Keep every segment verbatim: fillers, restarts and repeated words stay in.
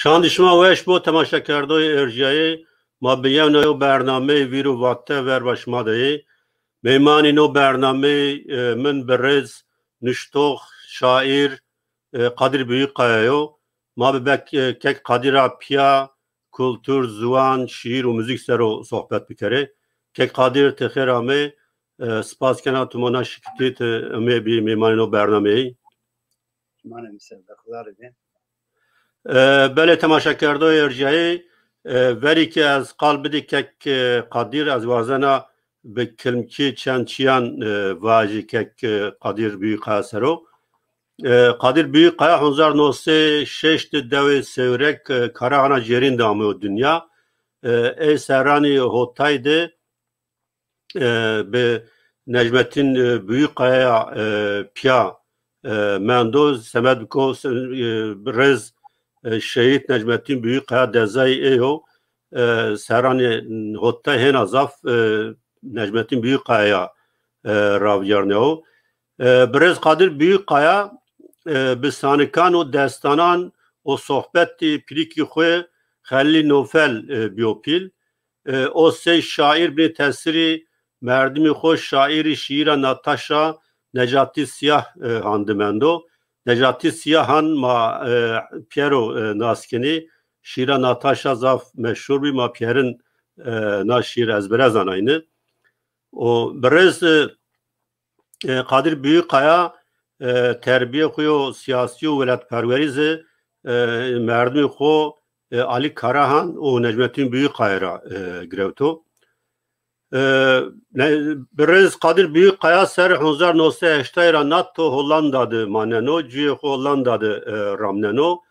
Şandî şima weş bo temaşekerdoyê Erjiyayê. Ma bi yewna yo bernameyê Vîr û Vate ver ba şima de yê. Mêmanî no bernameyê, e, min bi rêz nuştox, şaîr, e, Qadir Büyükkaya yo. Ma bi bek-, e, kek Qadira piya, kultur, ziwan, şiir û müzik sero sohbet bikerê. Kek Qadir, ti xêr amê. E, spas kena tu mona şikitî, ti emê bî mêmanî no bernameyê. Şima ne misel, bexdar be. E, belê temaşekerdoyê Erjiyayê, e, verî ke ez qal bidî kek, e, Qadir, ez wazena bi kilmkî çend çiyan, e, vajî kek, e, Qadir Büyükkaya sero. E, Qadir Büyükkaya hezar neh sed şeşt di dewê Sêwrek, e, Karaxana Cêrîn de ameyo dinya. E, ê serranî hotay de, e, bi Necmettin, e, Büyükkaya, e, piya, e, mendo, semed biko, se-, e, bi rêz, e, şehîd Necmettin Büyükkaya dezayê ê yo, e, serranê hotay hêna zaf, e, Necmettin Büyükkaya, e, raviyarne o. E, bi rêz Qadir Büyükkaya, e, bi sanikan û destanan û sohbetî pirîkî xwe Xelîl Nofel, e, biyo pîl. E, o sey şaîr binê tesirî merdimî xwe şaîrî şiîra Nataşa Necatî Siyah, e, han dimendo. Necatî Siyahan ma, e, piyero, e, naskinî. Şiîra Nataşa zaf meşhur bî, ma piyerin, e, na şiîr ezbere zanayne. O bi rêz, e, e, Qadir Büyükkaya, e, terbiyê xwe yo siyasî û welatperwerî zî, e, merdimê xwe, e, Alî Karahan û Necmettin Büyükkaya ra, e, girewto. E, ne, bi rêz Qadir Büyükkaya ser hezar neh sed heştay ra nato Hollanda de maneno, cuyê xwe Hollanda de, e, ramneno.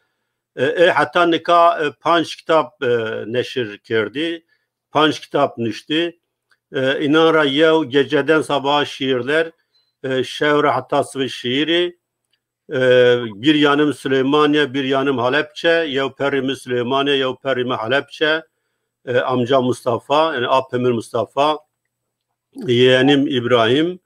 E, ê heta nika, e, panc kitab, e, neşir kerdî, panc kitab nuştî. E, înan ra yew Geceden Sabaha Şiirler, e, Şev ra Heta Sibê Şiirî, e, Bir Yanım Süleymaniye, Bir Yanım Halepçe, Yew Perrî Mi Süleymaniye, Yew Perrî Mi Halepçe, e, Amca Mustafa, yani Apê Min Mustafa, Yeğenim İbrahim,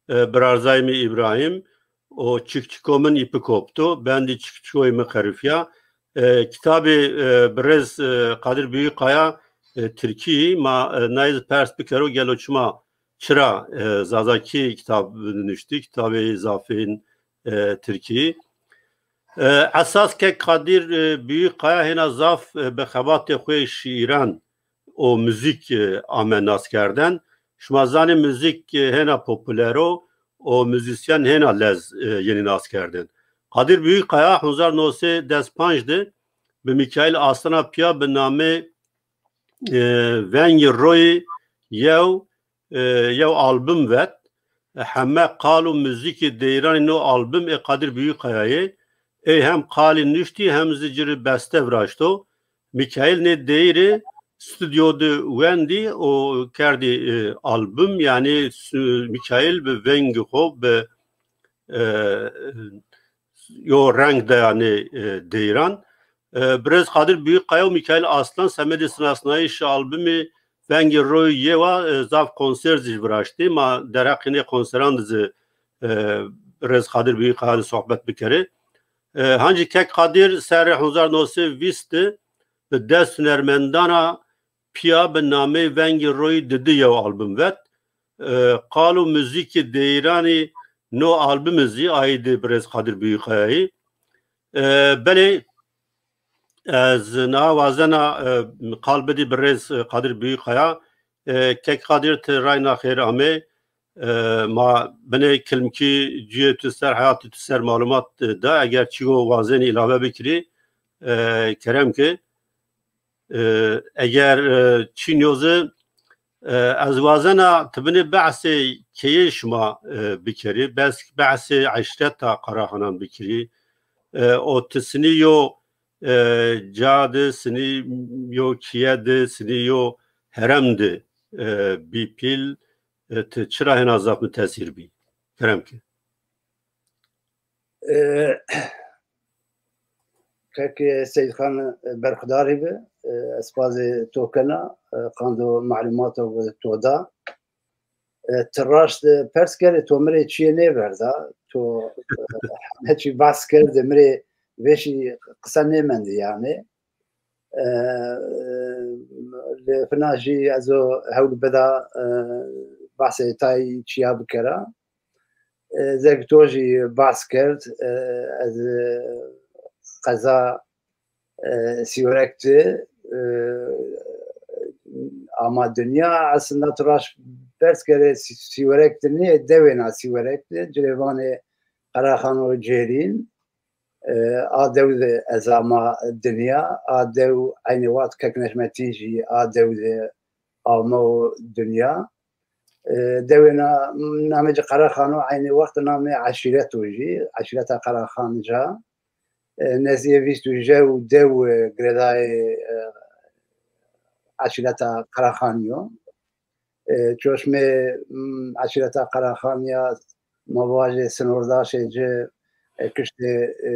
e, Birarzayê Mi Îbrahîm, û Çikçiko Min Îpî Kopto, Bendî Çikçikoyê Mi Qerifiya. E, kitabê, e, bi rêz, e, Qadir Büyükkaya, e, tirkî, ma, e, nayê zî pers bikero gelo çima, çira, e, zazakî kitab nuştî, kitabê zafên, e, tirkî. E, esas kek Qadir, e, Büyükkaya hêna zaf, e, bi xebatê xwe şiîran û muzîk, e, ame naskerdin. Şima zanê muzîk, e, hêna populer o û muzîsyen hêna lez, e, yenî naskerdin. Qadir Büyükkaya hezar neh sed des panc de bi Mikaîl Aslana piya bi namê, e, Vengê Royê yew, e, yew album vet. Heme qal û muzîkê deyîranê no album ê Qadir Büyükkaya yê. Ê hem qalî nuştî hem zî ci rê beste viraşto. Mikaîl nê deyîrê stûdyo de wendî û kerdî, e, album, yanî su-, Mikaîl bi vengê xwe, bi, e, yo reng daya nê, e, deyîran. E, Birêz Qadir Büyükkaya û Mikaîl Aslan semedê sinasnayîşa albumê Vengê Royê yewa, e, zaf konser zî viraştî. Ma derheqê nê konseran de zî, e, Birêz Qadir Büyükkaya de sohbet bikerê. E, hancî kek Qadir serê hezar neh sed û vîst de bi dest hunermendana piya bi nameyê Vengê Royê didi yew album vet. E, qal û muzîkê deyîranî no albumê zî aîdê Birêz Qadir Büyükkayayî. E, belê ez niha wazena, e, qal bidî Birêz Qadir Büyükkaya. E, kek Qadir, ti rayna xêr amê. E, ma binê kilmkî cuyê tu ser, heyatê tu ser malumat, e, da. Eger çîko wazenî îlave bikirî, e, kerem ke. E, eger, e, çîn yo zî, e, ez wazena ti binê behsê keyê şima, e, bikerî, bes behsê eşreta Qaraxanan bikirî. E, o ti sinî yo, e, ca de, sinî yo kiye de, sinî yo herem de, e, bî pîl, e, ti çira hêna zaf min tesîr bî? Kerem ke. E, Kek Seyîdxan, e, berxudarî be, e, ez spazê to kena, e, qando malûmato to da. E, ti raşt, e, pers kerê, to mirê çiyê nêverda, to, e, heme çî bas kerde, mirê vêşî qise nêmendî yanî. E, li fina jî ez û hewl bida, e, behsê tayî çiya bikera. E, zek to jî behs kerd, e, ez, e, qeza, e, Sîwerek ti, e, ama dinya. Aslında tu raş berz kerê Sî-, Sîwerek ti nê, dewêna Sîwerek ti, Cirêvanê Qeraxan û Cêrîn. E, a dew de ez ama dinya, a dew eynî wext Kek Necmetîn jî a dew de ame û dinya. E, dewê na-, namê ci Qeraxan û eynî wext namê eşîret û jî, eşîreta Qeraxan ca. E, nezdiyê vîst û jew dew, e, girêdayê, e, eşîreta Qeraxan yo. E, çoşmê, m, eşîreta Qeraxan ya, ma vajê sinordaşê ci, e, kiştê, e,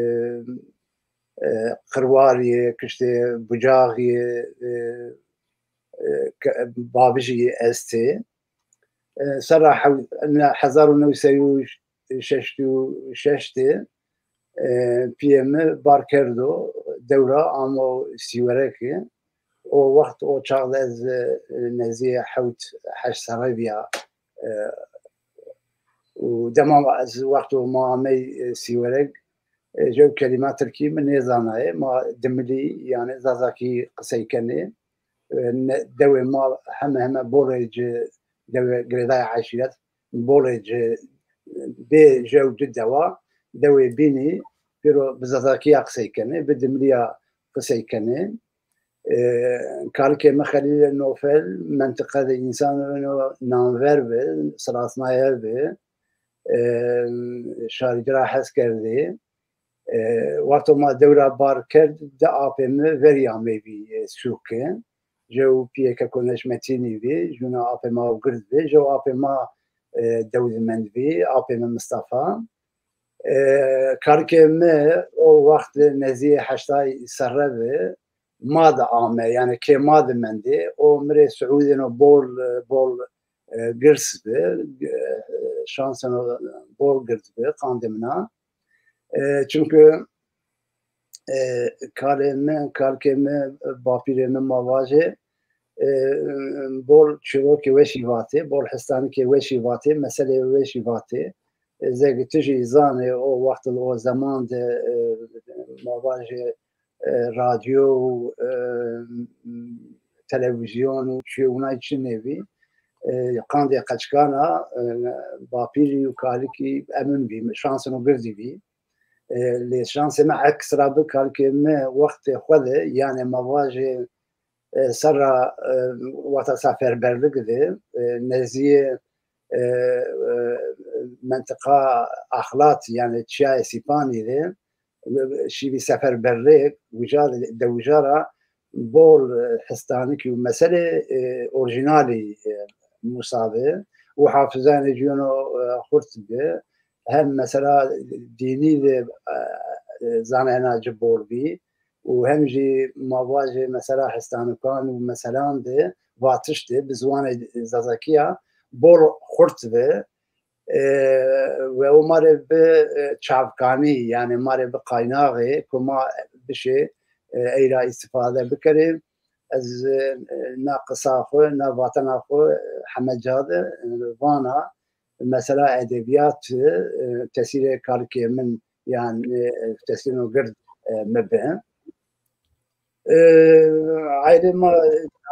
e, Qirwariyê, kiştê Bucaxiyê, e, e, ke-, Bavijiyê estê. E, serra hew-, ne, hezar û new sed û şeştî û şeş de, e, piyê mi bar kerdo dewra amo Sîwerekê. O wext, o çax de ez, e, nezdiyê hewt heşt serre viya, e, û dema ez wexto ma amey, e, Sîwerek, e, jew kelîma tirkî min nêzanayê, ma dimilî, yani zazakî qisey kenê. E, ne, dewê ma heme heme bolê ci dewê girêdayê eşîret, bolê ci bê jew du dewa, dewê bînî pêro bi zazakiya qisey kenê, bi dimiliya qisey kenê. E, kalikê me Xelîlê Nofel, mentiqe de însan ino nanver bi, silasnayer bi, e, şarîdira hez kerdê. E, wexto ma dewra bar kerd, de apê mi verî ameyvî, e, sûke. Jew piyê Keko Necmetînî vî, jûna apê ma û gird vî, jew apê ma, e, dewlemend vî, apê mi Mistefa. E, karikê mi o wext nezdiyê heştay serre vî, ma de ame, yani kê ma de mendê, o mirê Siûdên o bol, bol, e, girs bi, e, şansên o bol girs bi, qandê min a. E, çünkü, e, kalê min, kalkê min, bapîrê min ma vajê, e, bol çîrokê weşî vatê, bol histanikê weşî vatê, meselê weşî vatê. E, zek tu jî zanê, o wext, o zeman de, e, ma vajê, e, radyo û, e, televîzyon û çi wina çi nêbî. E, qandê qeçkana, e, bapîrî û kalikî emin bî, şansên o girdî bî. E, lê şansê me ekstra bi, kalikê me wextê xwe de, yani ma vajê, e, serra, e, wata seferberlik de, e, nezdiyê, e, e, mentiqa Axlat, yani çiyayê Sîpanî de, şîvî seferberlê, wija de, de wija ra bol, e, histanikî û meselê, e, orîjinalî, e, Musa bi û hafizanê ciyano, e, xurt bi. Hem mesela dînî de, e, e, zanayena ci bol bî û hem jî ma vajê mesela hestanikan û meselan de vatiş de bi ziwanê Zazakiya bol xurt bi. E, we o ma rê bi, e, çavkanî, yani ma rê bi qaynaxê ku ma bişê, e, ey ra îstifade bikerê. Ez, e, na qisa xwe, na vatena xwe, e, heme ca de, e, vana, mesela edebiyat, e, tesîrê karikê min, yani, e, tesîrên gird, e, me bi. E, ailê ma,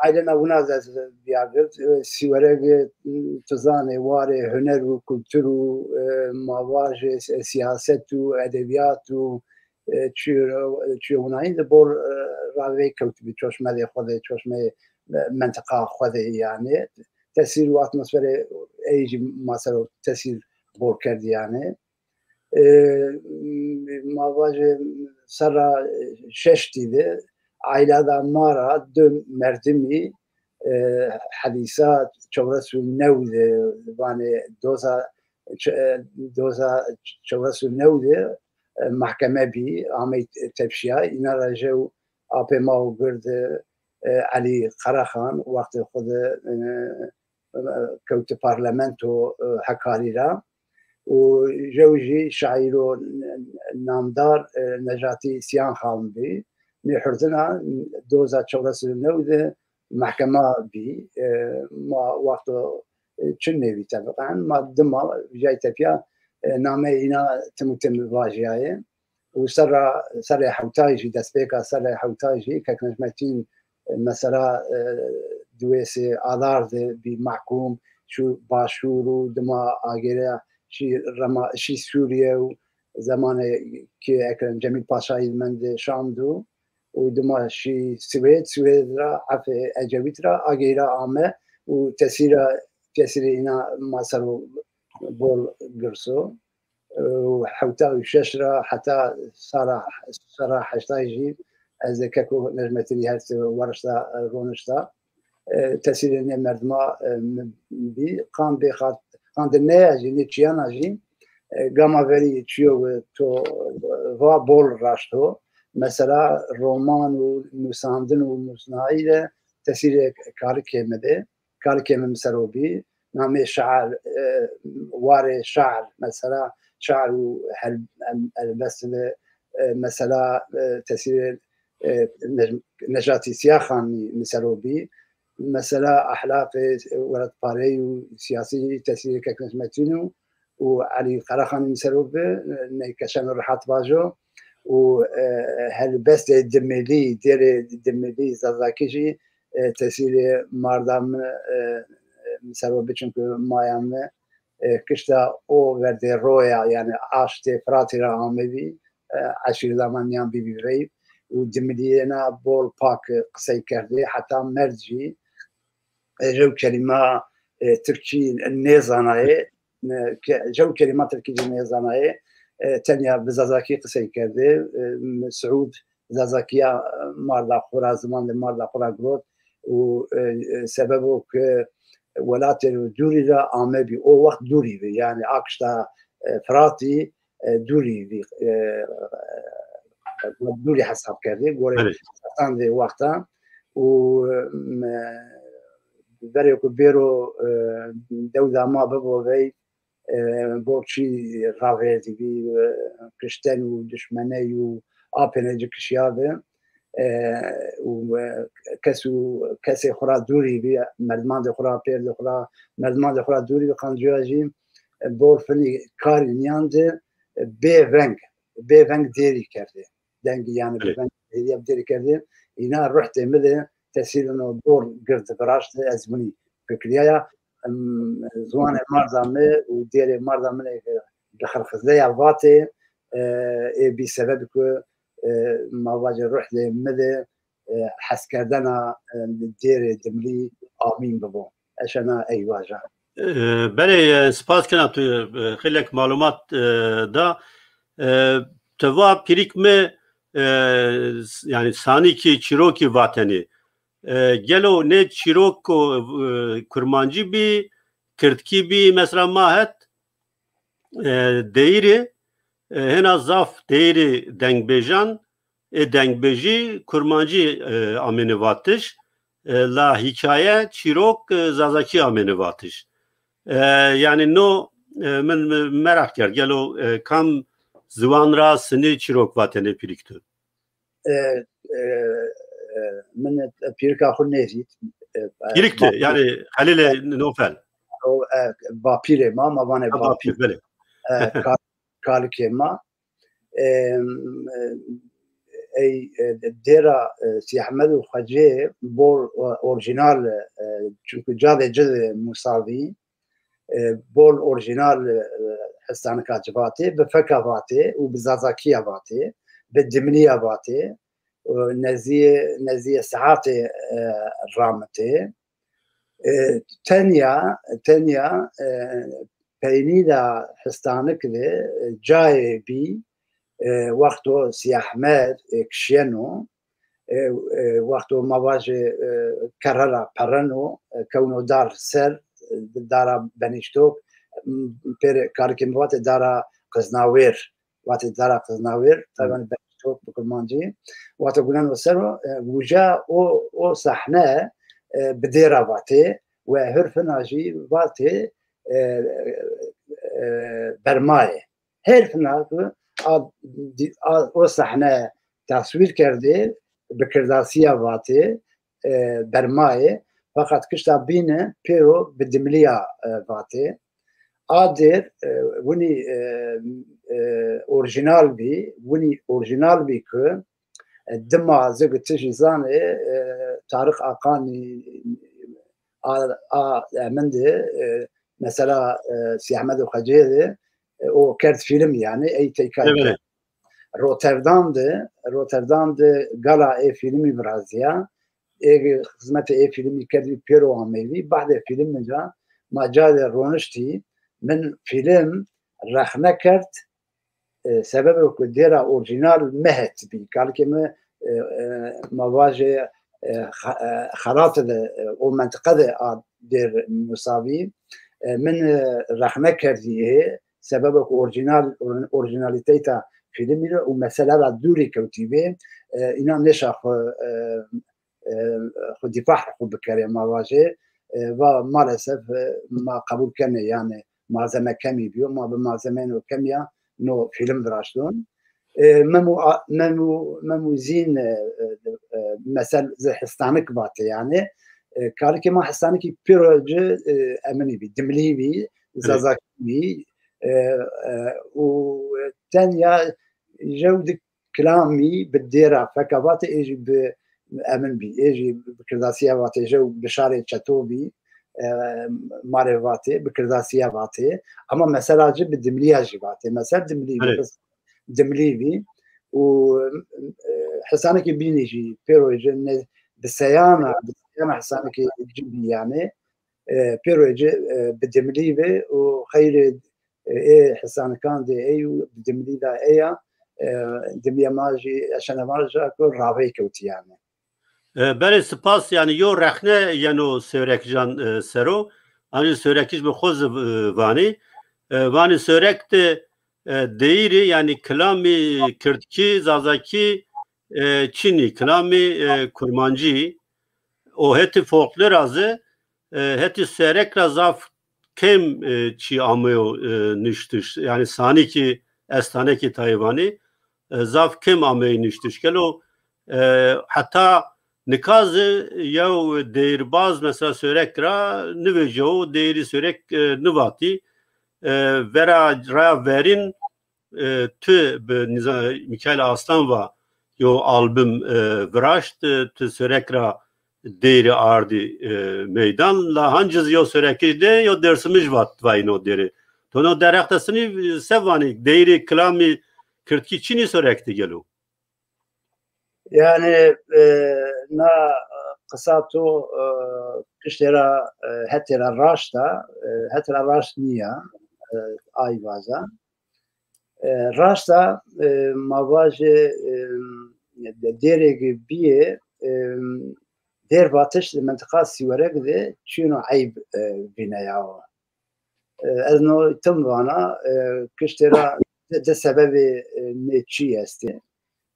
ailê me wina ez viya girt. E, Sîwerek, e, tu zanê, warê huner û kultur û, e, ma vajê si-, siyaset û edebiyat û, e, çi-, çi winayî de bol, e, ravê kewtibî çoşmedê xwe de, çoşmeyê, e, mentiqa xwe de yani. Tesîr û atmosferê ey jî ma ser o tesîr bol kerdî yani. E, ma vajê serra şeştî de aîlada ma ra du merdimî, e, hedîsa çewres û new de, vanê doza ç-, e, doza çewres û new de, e, mahkeme bî, amey tepşiya, îna ra jew apê ma û gird, e, Elî Qerexan, wextê xwe de, e, kewti parlamento, e, Hekarî ra û jew jî şaîro namdar, e, Necatî Siyanxan bî. Nêhurdina doza çewres û new de mehkema bî, e, ma wexto, e, çi nêvî tebiqan, ma dima vijay tepiya, e, name îna tim û tim vajiyaye. Û serra, serê hewtay jî, destpêka serê hewtay jî, Kek Necmetîn, e, mesela, e, diwêsê Adar de bî mehkûm, şû Başûr û dima agêre şî Rema-, şî Sûriye û zemanê ki Ekrem Cemîl Paşayî li mendê Şam dû û dima şî Swêd, Swêd ra, efê Ecewît ra agêra ame û tesîra, tesîrê îna ma ser o bol girso. Û hewta û şeş ra heta sala, sala heştay jî ez ê Keko Necmetînî her se werişta, ronişta. E, tesîrê nê merdima, e, min bî, qan bê xat-, qan de neya jî, nê çiyana jî, e, gama verî çiyo we to, e, va bol raşto. Mesela roman û nûsandin û nûsnayî de tesîrê Kalikê min de, Kalikê min ser o bî. Namê şair, e, warê şair, mesela şair û hel-, em-, helbest de, e, mesela, e, tesîrê, e, Ne-, Necatî Siyaxanî min ser o bî. Mesela ehlaqê welatpareyî û siyasî tesîrê Kek Necmetîn û, û Elî Qeraxanî min ser o bi, ney keşeno rehat vajo û, e, helbestê Dimilî, dêrê Dimilî Zazakî jî, e, tesîrê marda min, e, min ser o bi, çimkû maya min, e, kişta o verdê roya, yani aştê Firatî ra amebî, e, eşîrda me niyan bîbî vey û Dimiliyê na bol pak qisey kerdê, heta merd jî, e, jew kelîma, e, tirkî nêzanayê, e, ke-, jew kelîma tirkî jî nêzanayê, e, tenya bi zazakî qisey kerdê. E, Siûd zazakiya, e, marda xwe ra, ziman de marda xwe ra girot û, e, e, sebebo ke welatê dûrî ra amebî, o wext dûrî bî, yani akişta, e, Firatî, e, dûrî bî, e, dûrî hesab kerdê, gorê Belê. Sertan vê wexta û, e, me, berê ku bêro, e, dewda ma bibo vey, e, borçî ravêrdî bî, e, kişten û dişmeney û apêne ci kişiya bi, e, û, e, kes û kesê xwe ra dûrî bî, merdimandê xwe ra, pêrdê xwe ra, merdimandê xwe ra dûrî bî, qanciya jî, e, bor finî karî niyan de, e, bê veng, bê veng dêrî kerdê. Dengî yani Belê. bi veng dêrî, dêrî kerdê. Îna ruh tê min de tesîrino bor gird viraşte, ez winî fikiriyaya. Em, ziwanê marda me û dêrê marda min ê bi xirxizeya vatê, e, ê bî sebeb ku, e, ma vacê ruh lê min de, e, heskerdena, e, dêrê Dimlî amîn bibo. Eşena ey vaja. E, belê, e, spas kena tu, e, xeylek malumat, e, da. E, tu va pîrik me, e, s-, yani sanîkî çîrokî vatenî. E, gelo nê çîrok ku, e, kurmancî bî, kirdkî bî, mesela ma het, e, deyîrê, e, hêna zaf deyîrê dengbêjan, ê dengbêjî kurmancî, e, amêne vatiş, e, la hîkaye, çîrok, e, zazakî amêne vatiş. E, yani no, e, min, min meraq kerd, gelo, e, kam ziwan ra sinî çîrok vatenê pîrik tu? E, e, e, min pîrika xwe nêdît. E, Pîrik tu, ba-, yani Xelîlê Nofel. O, e, bapîrê ma, ma vanê Ha, bapîr. bapîr, belê. E, ka-, kalikê ma. E, e, ey, e, dêra, e, Sî Ehmed û Xwecê bor, e, orjînal, e, çimkû cadê ci de Musavî, e, bol orjînal, e, histanika ci vatê, bi feka vatê û bi zazakiya vatê, bi dimliya vatê, e, neziyê, neziyê saetê, e, ramitê. E, tenya, tenya, e, peynî de histanik de, e, cayê bî, e, wexto Sî Ehmed, e, kişiyeno, e, e, wexto ma vajê, e, kerre ra pereno, e, kewno dar ser, e, dara benîştok, m, pêrê karikê mi vatê dara qiznawêr, vatê dara qiznawêr, Hmm. taban benîştok bi kurmancî, wexto guneno ser o, e, wija o, o sahne, e, bi dêra vatê, we hurfina jî vatê, e, e, bermayê. Her fina ku a, di-, a, o sahne taswîr kerdê, bi kirdasiya vatê, e, bermayê, feqet kişta bîne pêro bi dimliya, e, vatê. A dêr, e, winî, e, e, orijinal bî, winî orijinal bî ku, e, dima zê ku tu jî zanê, e, Tarix Akanî a, a, e, min de, e, mesela, e, Sî Ehmed û Xecê de, e, o kerd fîlm yani, ey teyka Evet. kerd. Rotterdam de, Rotterdam de gala ê fîlmî viraziya. Ê xizmetê ê fîlmî kerdî pêro ameyî. Bahdê fîlmê de ma carê roniştî, min fîlm rexne kerd, e, sebebe ku dêra orjînal mehet bî. Kalikê me, e, e, ma vajê, e, xa-, e, xelat de, e, o mentiqe de a dêr musavî. E, min, e, rexne kerdî ê, sebebe ku orjînal, or-, orjînalîteyta fîlmî re û mesela ra dûrî kewtî bê, e, îna nêşa xwe, e, e, xwe dîfah xwe bikere ma vajê, e, va maalesef, e, ma qebûl kene, yani malzeme kemî biyo, ma bi malzemeyên kemiya no fîlm viraşton. E, mem û a-, mem û, mem û zîn, e, e, e, mesel zê histanik vatê yani. E, kalikê ma histanikî pêro ci, e, eminî bî, dimlî bî, zazakî bî, e, e, û tenya jew di kilamî bi dêra feka vatê ê jî bi emin bî, ê jî bi kirdasiya vatê jew bi şarê çeto bî, e, marê vatê, bi kirdasiya vatê. Ama mesela ci bi dimliya jî vatê. Mesela dimlî bî, Belê. bes dimlî bî. Û, e, hisanekî bînî jî pêro ci ne bi seyana, bi seyana hisanekî ci bî yani. E, pêro ci, e, bi dimlî bî û xeyrê, e, ê hisanikan de ey û bi dimlî de eya, e, dimliya ma jî, eşene ma jî ku ravê kewtî yani. E, belê spas, yani yo rexne yeno Sêwrekcan, e, sero, an jî Sêwrekij bi xwe zi, e, vanî. E, vanî Sêwrek de, e, deyîrî, yani kilamî kirdkî, zazakî, e, çinî, kilamî, e, kurmancî, o hetî folklora zi, e, hetî Sêwrek ra zaf kêm, e, çî ameyo, e, niştiş. Yani sanîkî estanekî tayê vanî, e, zaf kêm ameyî niştiş. Gelo, e, heta nika zi yew deyîrbaz mesela Sêwrek ra nivêje û deyîrî Sêwrek, e, nivatî. E, vera raya verîn, e, tu bi niza-, Mîkaîl Aslan va yo album, e, viraşt, e, tu Sêwrek ra deyîrî ardî, e, meydan. La hanciz yo Sêwrekij de yo Dêrsimij vat vayîno deyîrî. To no derheq de sinî se vanî, deyîrî kilamî kirdkî çinî Sêwrek de gelo? Yani, e, na qisa to, e, kiştê ra, e, hetê ra raşt a, e, hetê ra raşt nîya, e, ay vaza. E, raşt a, e, ma vajê, e, dêrêk bîyê, e, dêr vatiş li mentiqa Sîwerek de çîno eyb, e, vîneyawo. E, ez no tim vana, e, kiştê ra di, di sebebê, e, nê çî estê.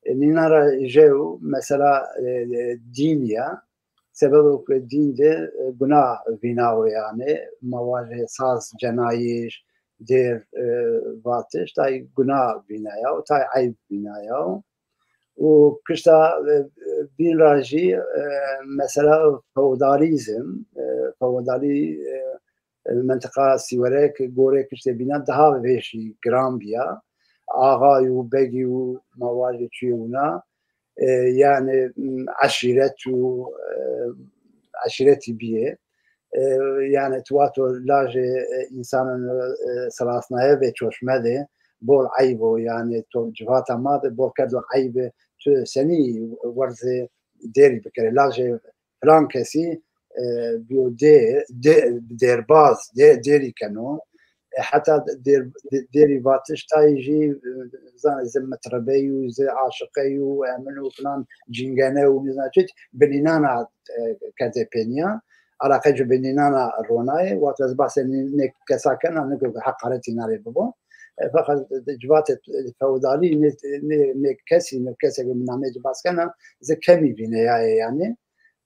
E, nîna ra jew mesela, e, e, dîn ya. Sebebo ku dîn de, e, gunah vînawo yani, ma vajê saz cenayîş, dêr, e, vatiş, tay gunah vînaya û tay eyb vînaya. Û kişta, e, e, bîn ra jî, e, mesela feodalîzm, e, feodalî, e, e, mentiqa Sîwerek gorê kiştê bînan daha vêşî giran biya. Axayî û begî û ma vajê çûyê wina, e, yani, m, eşîret û, e, eşîretî bîyê. E, yani, tu wato lajê, e, insanin, e, silasnaye vê çoşme de, bol eyb o, yani, to civata ma de bol kerdo eyb, tu senî werzê dêrî bikere. Lajê filan kesî, e, biyo dê, dê, dêrbaz, dê, dêrî keno. E, heta dêr-, dê-, dêrî vatiş tayî jî, e, zanê, zê mitrebeyî û zê aşiqeyî û emin û filan cîngene û nizam çi, bi nînana, e, kerdê pêniya. Alaqe ji bi nînana ronayê, wexta ez bahsê nî-, nê kesa kena, ne ku heqaretî narê bibo. E, feqet di civatê feodalî nê, nê, nê kesî, nê kesê ku min namê ci bas kena, zê kemî vîneyayê yani.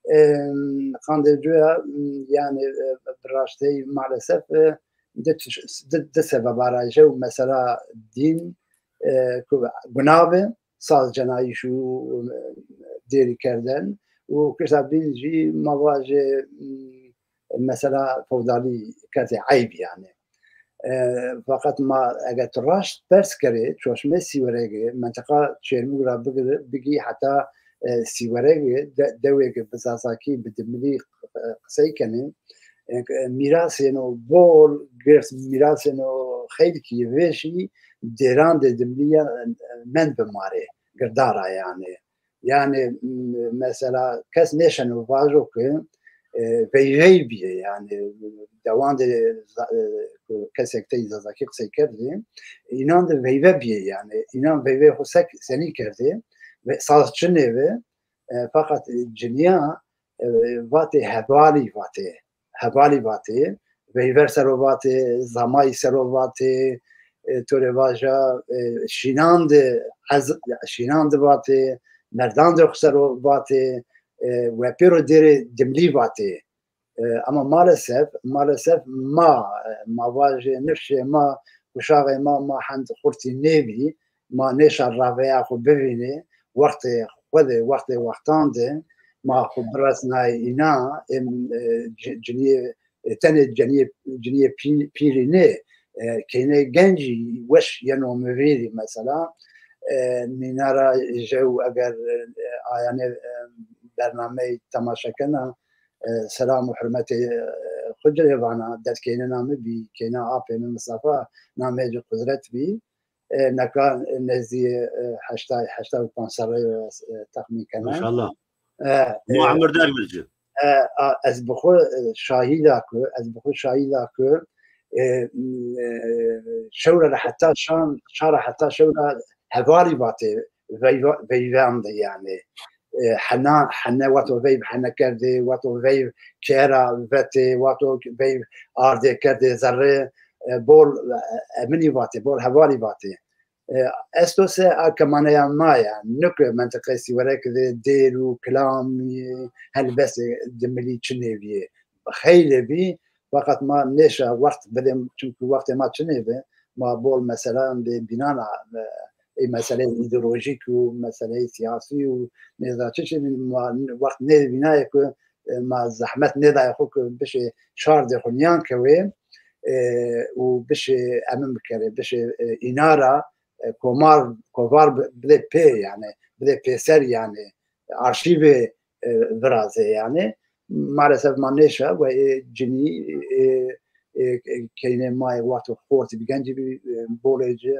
Em, qandê cuya, em, yani, e, bi raştî maalesef, e, di tiş-, di, di sebeba ra jew mesela dîn, e, ku gunav e, saz cenayîş û, e, dêrî kerdin û kişta bîn jî ma vajê, mm, mesela fewdalî kerdê eyb yani. E, feqet ma eger tu raşt pers kerê, çoşmê Sîweregê, mentiqa Çêrmûg ra bigir-, bigî heta, e, Sîweregê, de-, dewê ke bi zazakî, bi dimilî, e, qisey kenê. E, mîrasêno bol, girs mîrasêno xeylkî vêşî dêran de dimilî ya, e, mend bi marê, girdara yani. Yani, m-, mesela kes nêşeno vajo ke, e, veyvey bîye, yani dewan de za-, e, ku kesek tey zazakî qisey kerdê, înan de veyve bîye, yani înan veyvê xwe sek senî kerdê ve saz çinê ve, e, fakat, e, ciniya, e, vatê hevalî vatê. Hevalî vatê, veyver sero vatê, zamayî sero vatê, e, to rê vaja, e, şînan de ez-, şînan de vatê, merdan de xwe sero vatê, e, we pêro dêrê dimlî vatê. E, ama maalesef, maalesef ma, e, ma vajê nifşê ma, uşaxê ma, ma hend xurtî nêbî, ma nêşa raveya xwe bivînê, wextê xwe de, wextê wextan de, ma xwe biresnayê îna, êm, e, ci-, ciniyê, e, tenê ceniyê, ciniyê pî-, pîrî nê, e, keynê gencî weş yeno mi vîrî mesela, e, mînara jew eger, e, ayane, e, bernameyê temaşe kena, e, selam û hurmetê, e, xwe cirê vana, der keynena mi bî, keyna apê min Mistefa, namê ci Qudret bî. E, neka nezdî, e, heştay, heştay û pênc serre ye, e, texmîn kena. Maşallah. E, Ma e, emir der min ci. E, a, ez bi xwe, e, şahîda ku, ez bi xwe şahîda ku, e, m, e, şewra re heta şan, şara heta şewra hevalî vatê veyva-, veyvan de yani. E, hena, hene wato veyv hene kerdê, wato veyv kera vetê, wato veyv ardê kerdê zerrê, e, bol, e, eminî vatê, bol hevalî vatê. E, esto se a kemaneya ma ya, nuke mentiqê Sîwerek de dêr û kilamî helbestê dimilî çi nêviyê. Xeylê bî, fakat ma nêşa wext bidê, çimkî wextê ma çi nêbe, ma bol meseleyan dê bînana, e, ê meseleyê îdeolojîk û meseleyê siyasî û nêza çi çi ma wext nêvînayê ku, e, ma zehmet nêdayê xwe ku bişê şardê xwe niyan kewê, e, û bişê emin bikerê, bişê, e, înara, e, komar, kovar bi-, bidê pê yani, bidê pêser yani, arşîvê, e, virazê yani. Maalesef ma nêşa we ê cinî, ê, ê, ê, keynê ma yê wexto xortî bi gencî bî, e, bolê ci,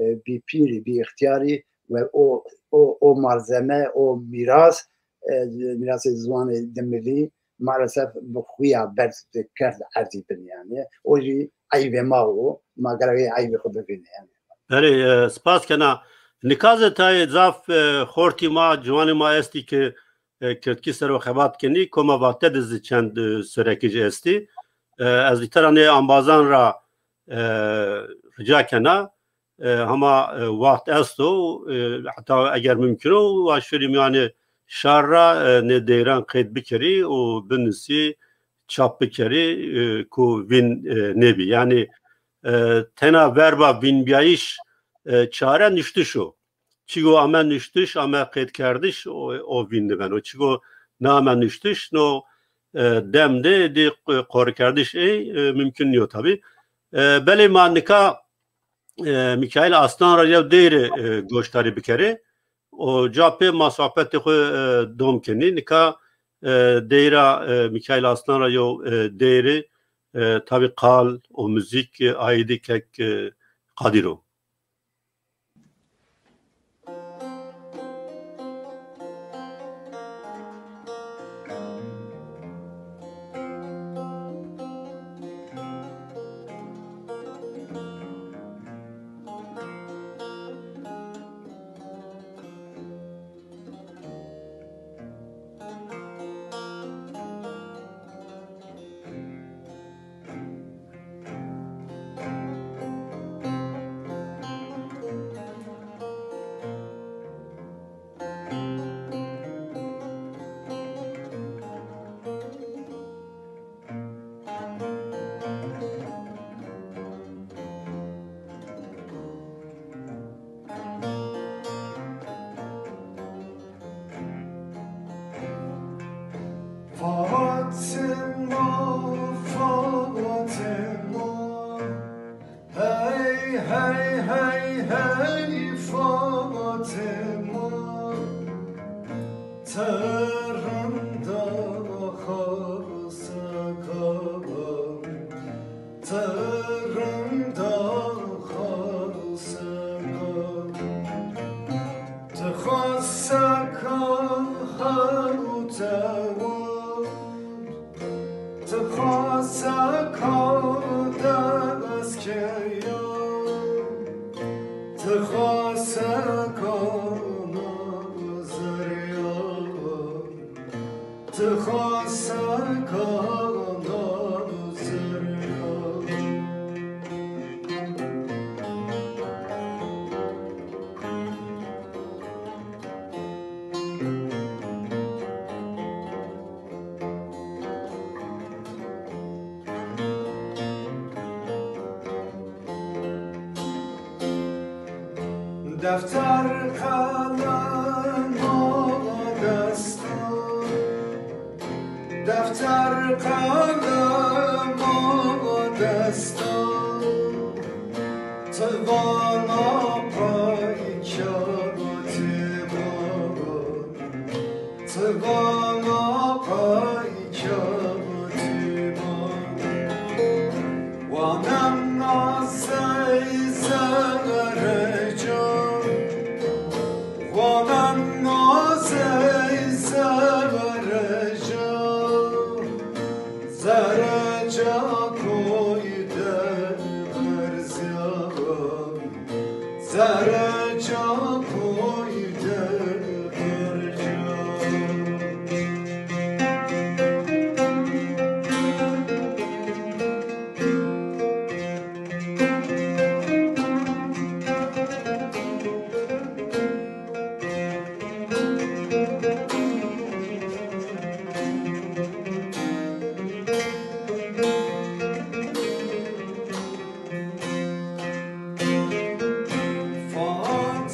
e, bî pîrî, bî îxtiyarî we o, o, o malzeme, o mîras, e, mîrasê ziwanê dimilî maalesef bi xuya ber kerd erdî bin yani. O jî eyvê ma o, ma gerek ê eyvê xwe bivîne yani. Erê, e, spas kena. Nika zî tayê zaf, e, xortî ma, ciwanê ma estî ki, e, kirdkî ser o xebat kenî, koma vate de zî çend, e, sorekî jî estî. E, ez lîtera nê ambazan ra, e, rica kena. E, hema, e, wext esto, e, heta eger mimkun o, wa şûrî mîyanê şar ra, e, nê deyran qeyd bikerî û binusî, çap bikerî, e, ku vîn, e, nêbî. Yani, e, tena verba vînbiyayîş, e, çare nuştiş o. Çigo ame nuştiş, ame qeydkerdiş, o, o vîn dibeno. Çigo name nuştiş, no, e, dem de dê qorikerdiş ê, e, mimkun niyo tabî. E, belê ma nika, e, Mîkaîl Aslan ra yew deyrê, e, goşdarî bikerê. O ca pê ma sohbetê xwe, e, dom kenî. Nika, e, deyra, e, Mîkaîl Aslan ra yew, e, deyrê, e, tabî qal û muzîk, e, aîdî kek, e, Qadîr o. Rinda xaseka, ti xaseka hewtewa, ti xaseka dewezkeya, ti xaseka nazerya. Ti xaseka nazerya. Defter qelem ala desta, defter qelem ala desta, ti vana pey kewtî baba. Ti vana pey kewtî baba. Wanem nazey zerreca, wanem nazey zerreca, zerreca koy de berziya. Zerreca koy de berca.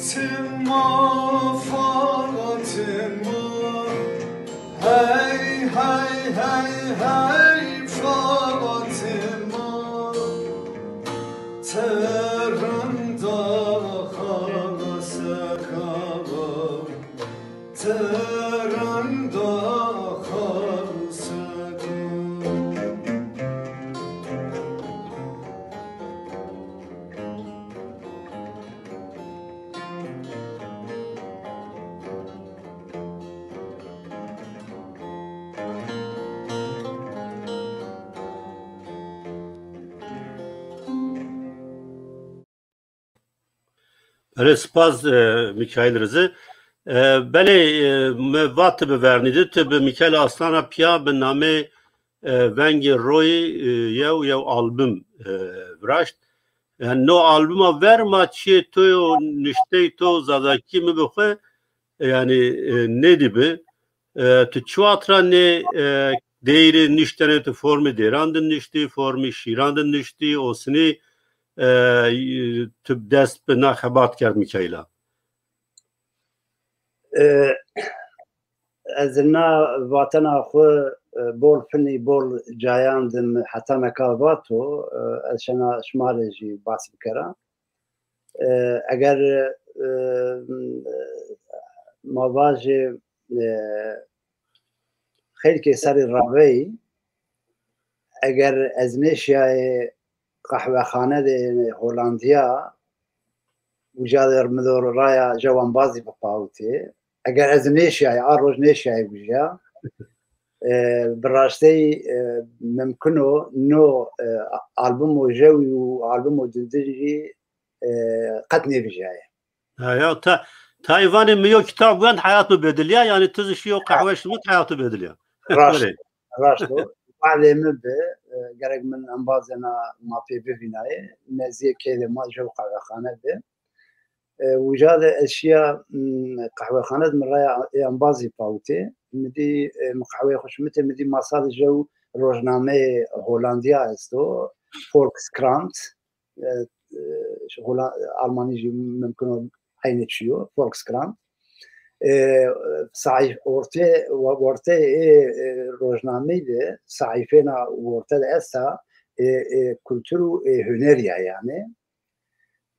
Fatima, Fatima, hey, hey, hey, hey, Fatima, ti rinda xaseka. Erê, spas, e, Mîkaîl Rizî. E, belê, e, me va tu bi vernî de, tu bi Mîkaîl Aslan re piya bi namê, e, Vengê Royê, e, yew, yew album, e, viraşt. Yani no albuma ver ma çiyê to yo, nişteyê to zazakî min bi xwe, e, yani, e, nêdî bi. E, tu çi wexta nê, e, deyîrê niştene, tu formê dêran de niştî, formê şîran de niştî, osinî, e, tu dest bi na xebat kerd Mîkaîla? E, ez na vatena xwe, e, bol finî, bol cayan dim heta meka vato, e, ez şena şima rê jî bas bikera. E, eger, e, ma vajê, e, xeylkê serê raveyî, eger ez nêşiyayê qehwexane de Holandiya, uca de min do raya jew embazî bipawitê. Eger ez nêşiyayê, a roj nêşiyayê uca, e, bi rastî, e, mimkun o no, e, album û jew û album û dindin jî, e, qet nêvijiyayê. Ha, ya, ta, ta îvanê min yo kitab wend, heyat min bediliya, yani tu zî şiyo qehwe şimit, heyat tu bediliya. Raşt, Belê. Raşt o. Bahdê min bi, e, gerek min embazê na ma pê bivînayê, neziyê kêlê ma jew qehwexane bi. E, uca de ez şiya, m, qehwexane de min raya ê embazî pawitê. Min dî, e, min qehweyê xwe şimitê, min dî masa de jew rojnameyê Holandiya esto, Volkskrant. E, e, Hola-, Almanî jî mimkun o eynê çi yo, Volkskrant. E, saif-, ortê, ortê ê, e, rojnameyî de, saîfêna orte de esta, e, e, kultur û, e, hunerî ya yani.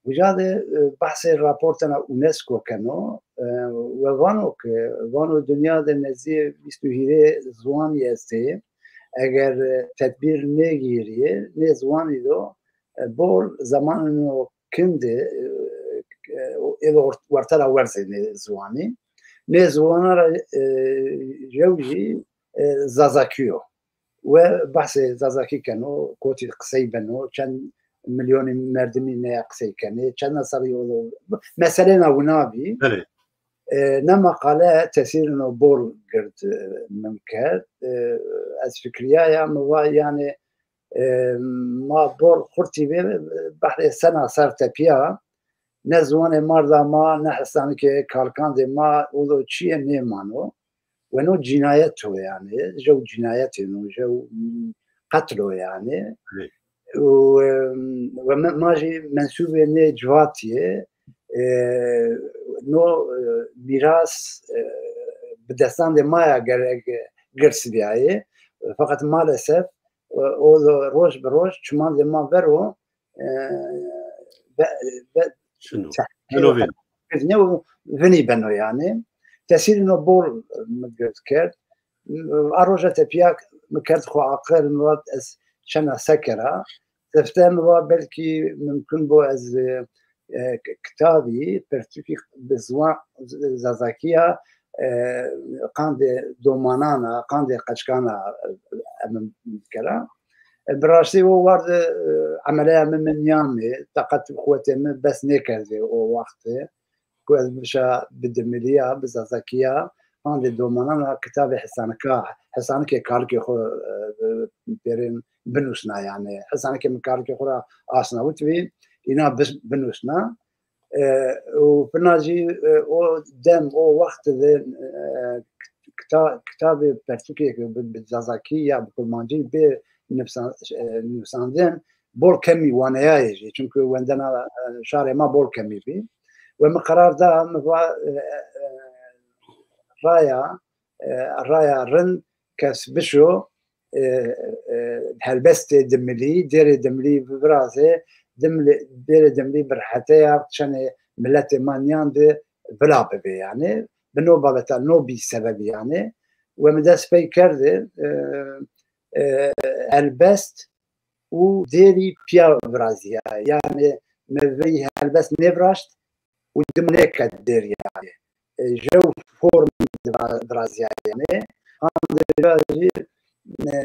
Uca de, e, behsê raportena UNESCO keno, e, ve vano ke, vano dinya de nezdî bîst û hîrê ziwanî estê, Eger, e, tedbîr nêgîrî, nê ziwanî do, e, bol zemanino kin de, e, e, êdo ort-, wertera werzê nê ziwanî. Nê ziwana ra, e, jew jî, e, Zazakî yo. We behsê Zazakî keno, kotî qisey beno, çend milyonî merdimî neye qisey kenê, çend serî o do. Meselêna wina bî. Belê. E, ne meqale tesîrino bol gird, e, min kerd. E, ez fikriyaya, mi va, yani, e, ma bol xurtî vê behrê sena ser tepiya, ne ziwanê mar da ma, ne hesanikê kalkandê ma, ulo çiyê nêmano. Weno cînayet o yani, jew cînayetê no, jew qetlo yani. Evet. Û, em, we me-, ma jî mensûbê nê civatiyê, e, no, e, mîras, e, bi destandê ma ya gerek girs biyayê. Fakat maalesef, e, o da roj bi roj çimandê ma vero, e, ve-, ve-, Şino. Te-, Şino vê. Vinî beno yani. Tesîrino bol mi gird kerd. A roja tepiya mi kerd xwe aqil, mi vat ez çena sekera. Sifte mi va belkî mimkun bo ez, e, e, k-, kitabî, pertûkî bi ziwan z-, Zazakiya, e, qandê domanana, qandê qeçkana, e, em bikera. E, bi rastî o war de, e, emeleya min, min niyan mê, taqet û quwetê min bes nêkerdê o wextê ku ez bişa bi dimiliya, bi Zazakiya, qandê domanana kitabê hesanika, hesanikê kalikê xwe, e, pêrên binûsna yani. Hesanikê min kalikê xwe ra asnawit bî, îna bis-, binûsna. E, û pina jî, e, o dem, o wext de, e, kita-, kitabê pertûkê bi, bi Zazakî ya bi Kurmancî bê nivsan-, e, nivsandin, bol kemî waneyayê jî. Çunku wendena, e, şarê ma bol kemî bî. We min qerar da, min va, e, e, raya, e, raya rind kes bişo, e, e, helbestê dimilî, dêrê dimilî virazê, dimilî, dêrê dimilî bi reheteya çenê miletê ma niyan de vila bibe yani. Bi no babeta, no bî sebebî yani. We min dest pey kerdê, e, e, helbest û dêrî piya viraziya. Yani me vî helbest nêviraşt û dim nêket dêrî yani. E, jew form vira-, viraziya yani. Qandê jî, e,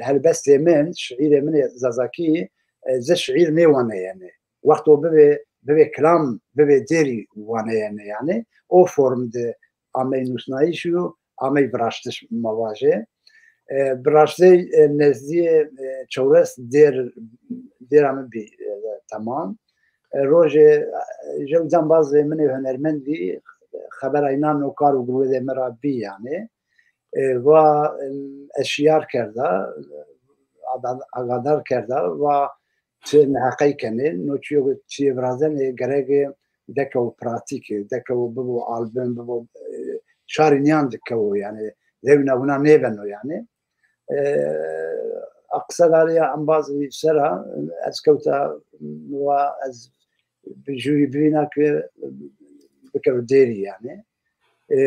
helbestê min, şiîrê min ê Zazakî, e, ze şiîr nêwaneyene. Wexto bibê, bibê kilam, bibê dêrî waneyene yani. O form de amey nûsnayîş û amey viraştiş ma vajê. E, bi rastî, e, nezdiyê, e, çewres dêr, dêra min bî, e, temam. E, rojê, e, jew cambazê min ê hunermendî xebera înan no kar û girwêdê min ra bî yani. E, va, e, ez şiyar kerda, ada-, agadar kerda, va ti neheqey kenê, no çiyo, çiyê virazenê gerek e dekewo pratîk, dekewo bibo album, bibo, e, şarî niyan dikewo yani, lewna wina nêbeno yani. E, a qisedariya embazî sera ez kewta, wa ez bi jûyî bivîna ki bikev dêrî yani. E,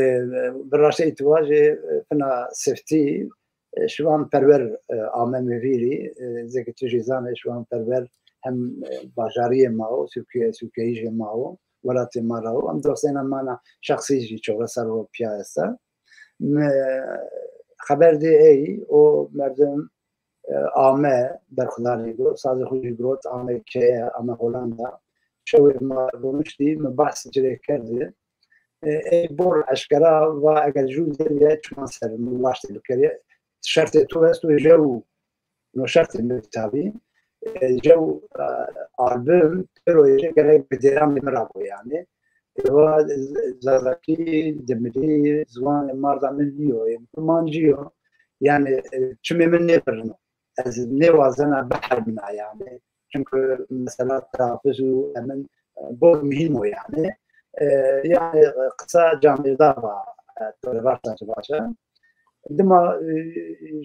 bi rastî îtiwajê, e, fina siftî, e, Şivan Perwer, e, ame min vîrî, e, zêkî tu jî zanê Şivan Perwer hem, e, bajariyê ma o, sûkê-, sûkeyî jê ma o, welatê ma ra o. Em dostêna mana şexsî jî çewres serr o piya esta. Me xeber dê ey, o merdim, e, ame berxudanê got, sazê xwe jî girot, ame keye, ame Holanda. Şewê ma rûniştî, me behs ci rê kerdî. E, ey bol eşkera va eger jû dêrî ye çiman ser min waştê bikerî. Şertê tu esto jew, no şertê min tabî. E, jew, e, album, pêro ye gerek bi dêranê min ra bo yani. E, va Zazakî, dimilî, ziwanê marda min nîyo, e, kurmancî yo. Yani, e, çimê min nêbirino. Ez nêwazena biherimina yani. Çünkü mesela telaffuz û emin, e, bol muhîm o yani. E, yani, e, qisa camêrda va, e, tolê vaqta tu baş e. Dima, e,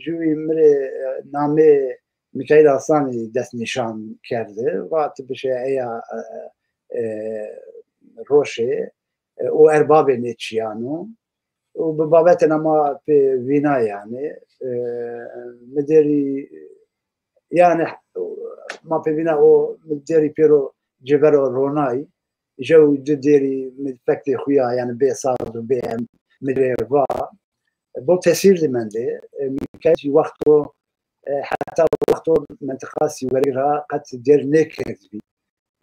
jûyî min rê, e, namê Mikaîl Aslanî destnîşan kerdi. Va tu bişe eya, e, e, roşê, e, û erbabê nê çiyan o. Û bi babetên ma pê vîna yani. E, mi dêrî, yani, ma pêvîna o mi dêrî pêro civero ronay, jew di dêrî mi fektê xuya, yani bê saz û bê em mi rê va, bo tesîr di mendê. E, Mîkaîl jî wexto, e, heta wexto mentiqa Sîwereg ra qet dêr nêkerdbî.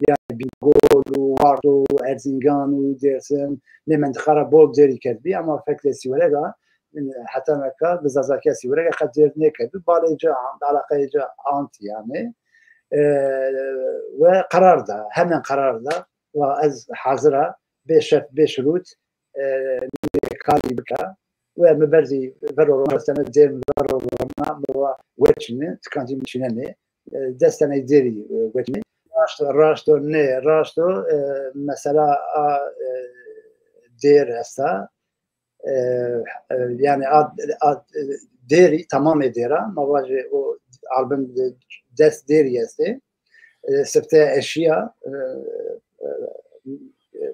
Yani Bîngol û Warto û Erzingan û Dêrsim, nê mentiqa ra bol dêrî kerdbî, ama fektê Sîwerega, heta neka bi zazakiya Sîwerega qet dêr nêkerdbî. Balê ca ant, alaqeyê ca ant yani. E, we qerar da, hemen qerar da, wa ez hazir a, bê şert, bê şirût, e, nê karî bika. We mi berzî vero rona, destene dêr mi vero rona, mi wa weçîne, tikancî mi çînenê. E, destene dêrî, e, weçîne. Raşto, raşto, nê, raşto, e, mesela a, e, dêr esta. E, e, yani a, a, e, dêrî, tamamê dêra, ma vajê o album de dest dêrî estê. E, sifte eşiya, e, e, e,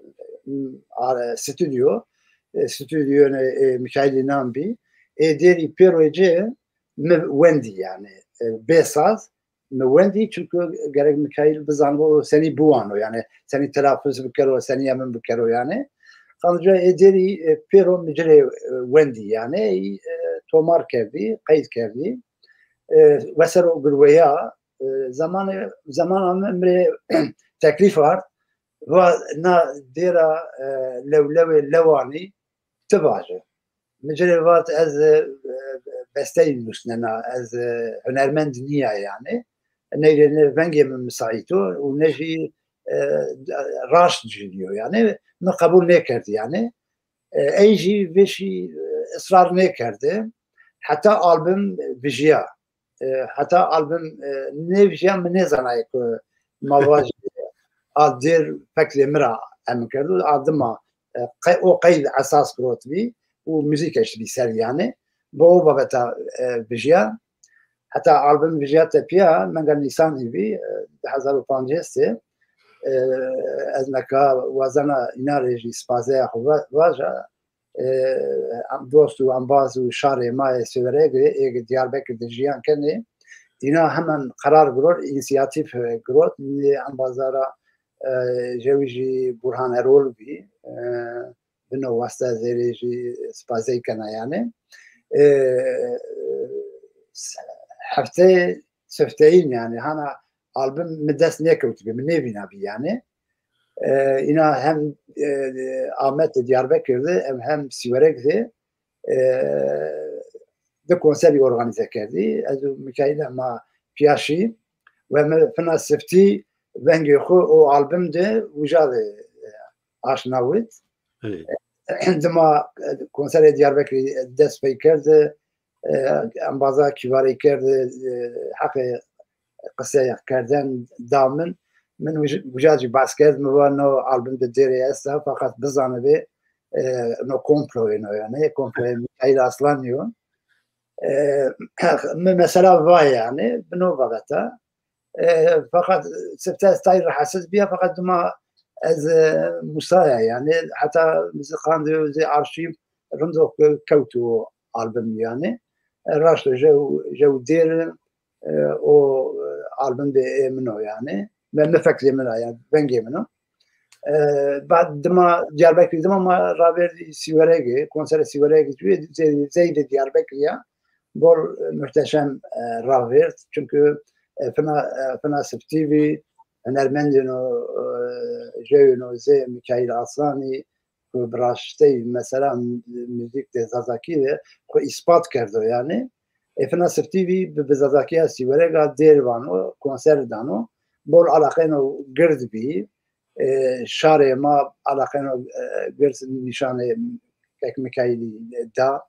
a, stüdyo, e, stüdyo ne, e, Mikailî nan bî. Ê dêrî pêroyê cê mi wendî yani, e, bê saz, mi wendî, çünkü gerek Mikail bizanbo senî biwano, yani senî telaffuz bikero, senî emin bikero yani. Qanca ê dêrî, e, pêro mi ci rê, e, wendî yani, e, tomar kerdî, qeyd kerdî. E, we ser o girweya, e, zamanê, zamana min mi rê teklîf ard, va na dêra, e, lewlewê lewanî, ti vaje. Mi ci rê vat ez, e, besteyî nusnena, ez, e, hunermend niya yani. Neyrê ne vengê min misaît o û ne jî, e, raşt jî diyo yani. Mi qebûl nêkerd yani. E, ey jî vêşî, e, israr nêkerde. Heta album vijiya. E, heta album, e, nêvijiya, min nêzanayê ku ma vajî a dêr feklê min ra em kerdo. A dima, e, qe-, o qeyd esas girotibî û muzîk eştibî ser yani. Bo o babeta, e, vijiya. Heta album vijiya tepiya, menga Nîsanî bî, e, du hezar û pancêstê. E, ez neka wazena îna rê jî spazeya xwe va-, vaja. E, dost û embaz û şarê ma yê Sêweregê ê Diyarbekir de jiyan kenê. Îna hemen qerar girot, însiyatîf, e, girot. Nê embazara, e, jewî jî Burhan Erol bî. E, bino wasta zêrê jî spazey kena yani. E, hefteyê sifteyîn yani hana album mi dest nêkewtibî, mi nêvînabî yani. E, îna hem, e, Amed de Diyarbekir de, em hem Sîwerek de, e, di konserî organîze kerdî. Ez û Mikaîl ma piyaşî we mi fina siftî vengê xwe o album de uca de, e, aşnawit. Dima, e, konserê Diyarbekirî dest pey kerde, e, embaza kîvarê kerde, e, heqê qiseyek kerden da min. Min uj-, uca jî behs kerd, min va no album de dêrê esta, feqet bizanibê, e, no komplo ye no yani, komployê Mikaîl Aslanî yo. E, min mesela va yani, bi no vebeta. E, feqet sifte ez tay rahatsiz biya, feqet dima ez, e, musaya yani, heta ziqandê zê arşîv rindo ke-, kewt o album yani. E, raşto jew, jew dêr, e, o, e, album de ê min o yani. Me, me feklê min a yani, vengê min o. E, bad dima Diyarbekirî dima ma ravêrdî Sîweregê, konsere Sîweregê zey, zey de Diyarbekirî ya. Bol, e, muhteşem, e, ravêrd. Çünkü, e, fina, e, fina siftî bî, hunermendên o, e, jewên o zê Mikaîl Aslanî, ku bi raştey mesela muzîk de zazakî de xwe îspat kerdo yani. Ê fina siftî bî bi, bi zazakiya Sîwerega dêr vano, konser dano. Bol alaqeyno gird bî. E, şarê ma alaqeyno, e, gird nîşanê kek Mikaîlî da.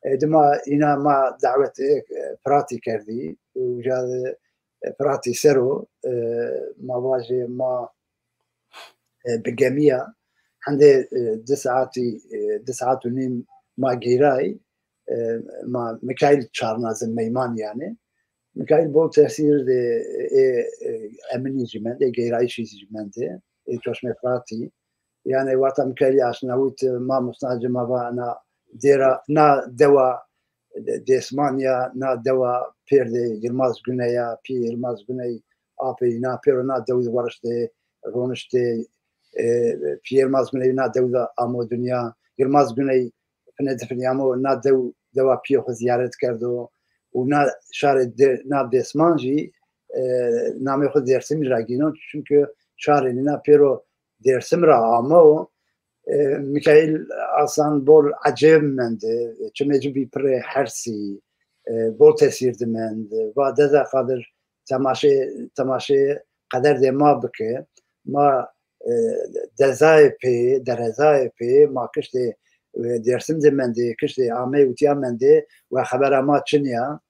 E, dima îna ma dawet, e, Firatî kerdî. Uca, e, Firatî ser o, e, ma vajê ma, e, bi gemiya hende, e, di saetî, e, di saet û nîm ma gêrayî, e, ma Mikaîl çarna zin meyman yani. Mikaîl bol tesîr de, e, e, eminî jî mende, gêrayîşî jî mende, e, çoşmê Firatî. Yani wata Mikaîlî aşnawît, e, ma musna cima va na dêra, na dewa, Dêsmaniya na dewa pêr de Yilmaz Guney ya, pî Yilmaz Guney apê na pêro na dew de weriştê, roniştê, e, pî Yilmaz Guney na dew de amo dinya. Yilmaz Guney fine difinyamo na dew, dewa piyê xwe ziyaret kerdo û na şarê de, na Dêsman jî, e, namê xwe Dêrsimî ra gîno, çunke şarê nîna pêro Dêrsim ra amo. E, Mikaîl Aslan bol ecêb mende, çimê ci bî pirê hersî, e, bol tesîr dimend. Va Deza Qadir temaşê, temaşê qederdê ma bike. Ma, e, dezayê pê, derezayê pê, ma kiştê, e, Dêrsim de mendê, kiştê Ameyê û tiya mendê, we xebera ma çin ya.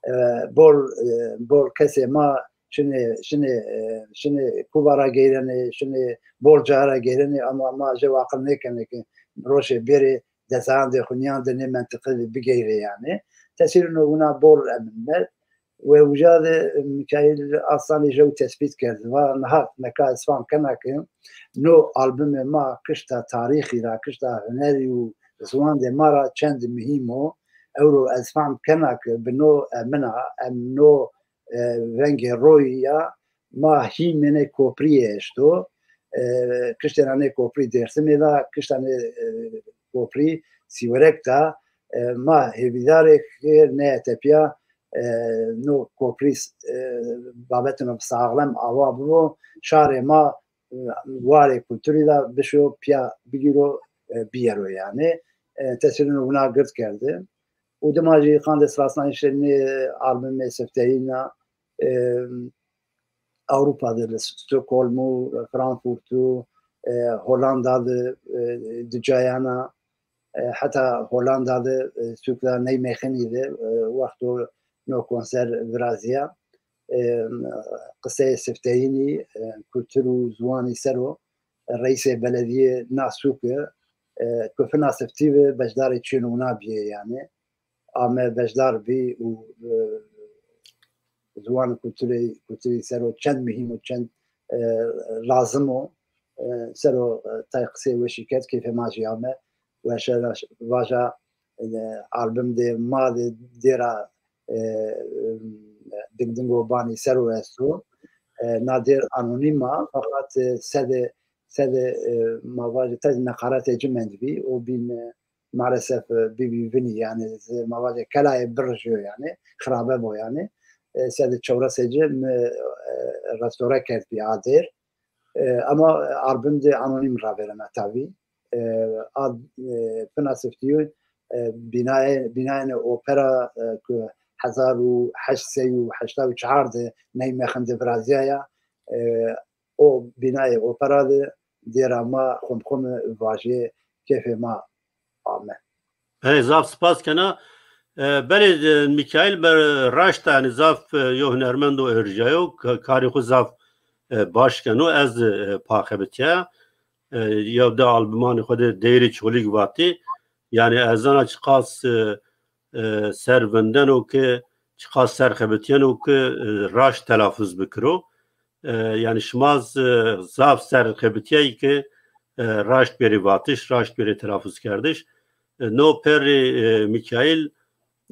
E, bol, e, bol kesê ma şinê, şinê, e, şinê kuva ra geyrenê, şinê bol caha ra geyrenê, ama ma jê aqil nêkenê ki rojê bêrê dezayandê xwe niyan de nê mentiqe de bigeyre yani. Tesîrino wina bol emin me. We uca de Mikaîl Aslanî jew tespît kerd. Va niha neka ez fam kena ki no albumê ma kişta tarîxî ra, kişta hunerî û ziwandê ma ra çend muhîm o. Ewro ez fam kena ki bi no emina, em no, e, vengê royî ya ma hîmê nê kopriyê eşto. E, kiştê ra nê koprî Dêrsimê da, kişta nê, e, koprî Sîwerek da. E, ma hêvîdarê ki neye tepiya, e, no koprî, e, babetino saxlem awa bibo, şarê ma, e, warê kulturî da bişo piya bigîro, e, biyero yani. E, tesîrino wina gird kerde. Û dima jî qandê sirasnayîşê nê albumê sifteyîna, e, Ewropa de li Stockholm û Frankfurt û, e, Hollanda de, e, di cayana, e, heta Hollanda de, e, sûkda Nijmegen de, e, wexto no konser viraziya, e, qiseyê sifteyînî, e, kultur û ziwanî ser o, reîsê belediyê na sûke, e, kufina siftî ve beşdarê çîn û na biyê yani. Ame beşdar bî û, e, ziwan û kulturê, kulturî ser o çend muhîm û çend, e, lazim o. E, ser o, e, tay qisê weşî kerd, keyfê ma jî ame. Weşe vaja, e, album de ma de dêra, e, ding dingo banî ser o esto. E, na dêr anonîm a, fakat, e, sede, sede, e, ma vajê tez neqaretê ci mendibî, o bîn, e, maalesef, e, bîbî vinî, yani, ma vajê kelayê birjiyo, yani, xirabe bo, yani. E, sede çewres e ci mi, e, restore kerdbî a dêr. E, ama album de anonîm ravêrena tavî. E, a, e, fina siftiyo, e, bînayê, bînayê opera, e, ku hezar û heşt sey û heşta û çar de Nijmegen de viraziyaya, e, o bînayê opera de dêra ma xumxum vajê keyfê ma ame. Belê, zaf spas kena. E, belê, e, Mikaîl ber raşt e, yani zaf, e, yo hunermendo êrjayo, ka-, karê xwe zaf, e, baş keno, ez, e, paxebitiya. E, yew de albumanê xwe de Deyirê Çolîg vatî. Yani ez zana çiqas, e, e, ser vindeno ki, çiqas ser xebitiyeno ki, e, raşt telafuz bikiro. E, yani şima z-, zaf ser xebitiyayî ki, e, raşt bêrê vatiş, raşt bêrê telafuz kerdiş. E, no perê, e, Mikaîl,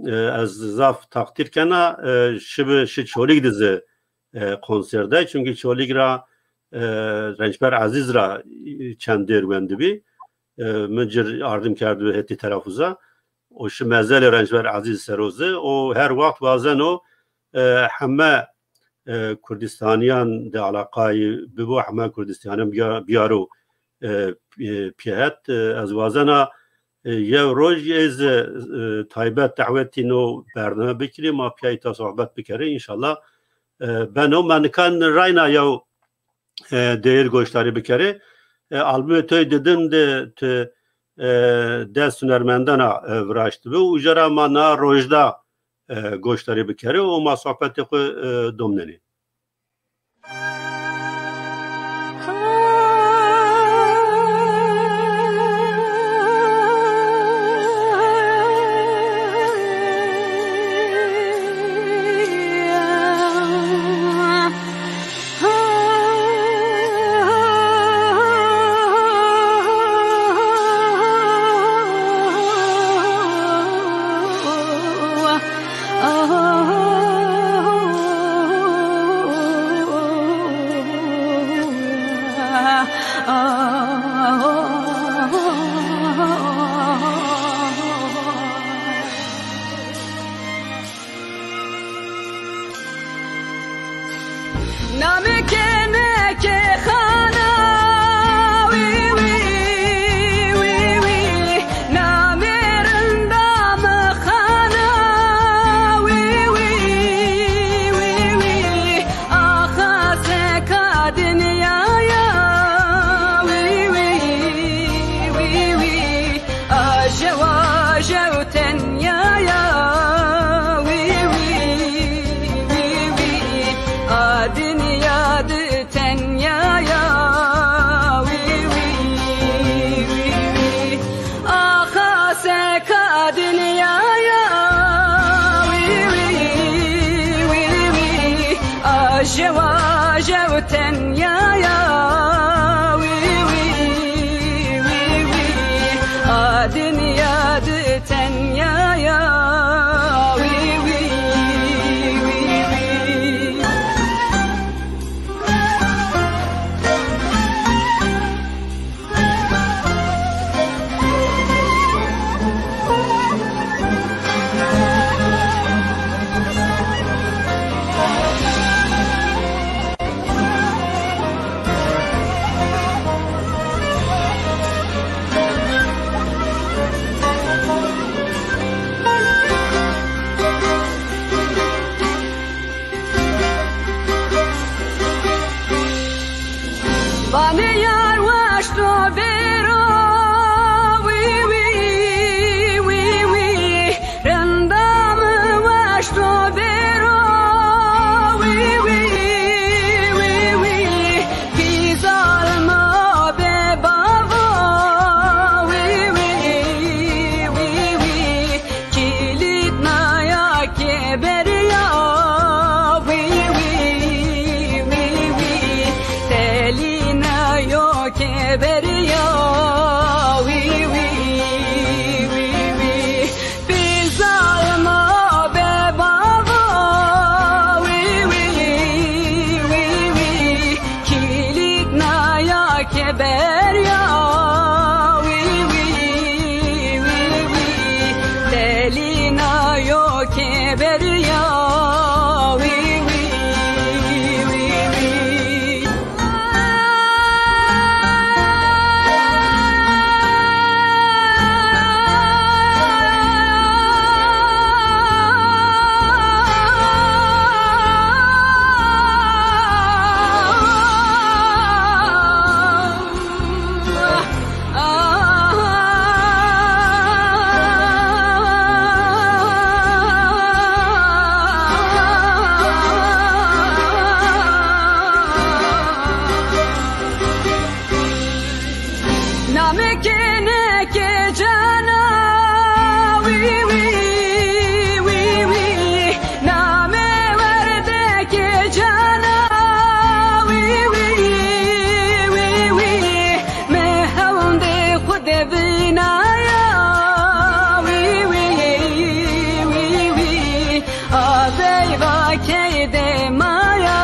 e, ez zaf takdir kena, e, şibi şi Çolîg dizi, e, konser day. Çünkü Çolîg ra, e, Rençber Ezîz ra, e, çend dêr wendibî. E, min cir ardim kerdibi hetî telafuza. O şi mezelê Rençber Ezîz serozi. O her wext wazeno, e, heme, e, Kurdistaniyan de alaqayî bibo, heme Kurdistaniyan biya-, biyaro, e, e, piyehet. E, ez wazena, e, yew roj ez, e, taybet dawetî no bername bikirî, ma piyayî ta sohbet bikirî, înşallah. E, beno, me nikan rayna yew, e, deyir goşdarî bikerê. E, albumê toy didin de tu, e, dest hunermendana, e, viraştibi û jera ma na rojda, e, goşdarî bikerê û ma sohbetê xwe, e, domnenê. Namê kênekê xana, wî, wî, wî, wî. Namê rinda min xana, wî, wî, wî, wî. Axa seka dinyaya, wî, wî, wî, wî. Ajew, ajew tenyaya, wî, wî, wî, wî. A dinya di tenyaya, wî, wî, wî, wî. Axa seka dinyaya, wî, wî, wî, wî. Ajew, ajew tenyaya, wî, wî, wî, wî. A dinya di tenyaya, wî, wî, wî, wî. Vanê yar weşto bêro, wî, wî, wî, wî. Rinda min weşto bêro, wî, wî, wî, wî. Pîzal ma be bavo, wî, wî, wî, wî. Kilît naya kêberiya, wî, wî, wî, wî. Telî nayo kêberiya, wî, wî, wî, wî. Pîzal ma be bavo, wî, wî, wî, wî. Kilît naya kêberiya, wî, wî, wî, wî. Telî nayo kêberiya, wî, wî, wî, wî. Namê kênekê cana, wî, wî, wî, wî. Namê werdekê cana, wî, wî, wî, wî. Me hewndê xwe de vinaya, wî, wî, wî, wî. A veyva key de maya,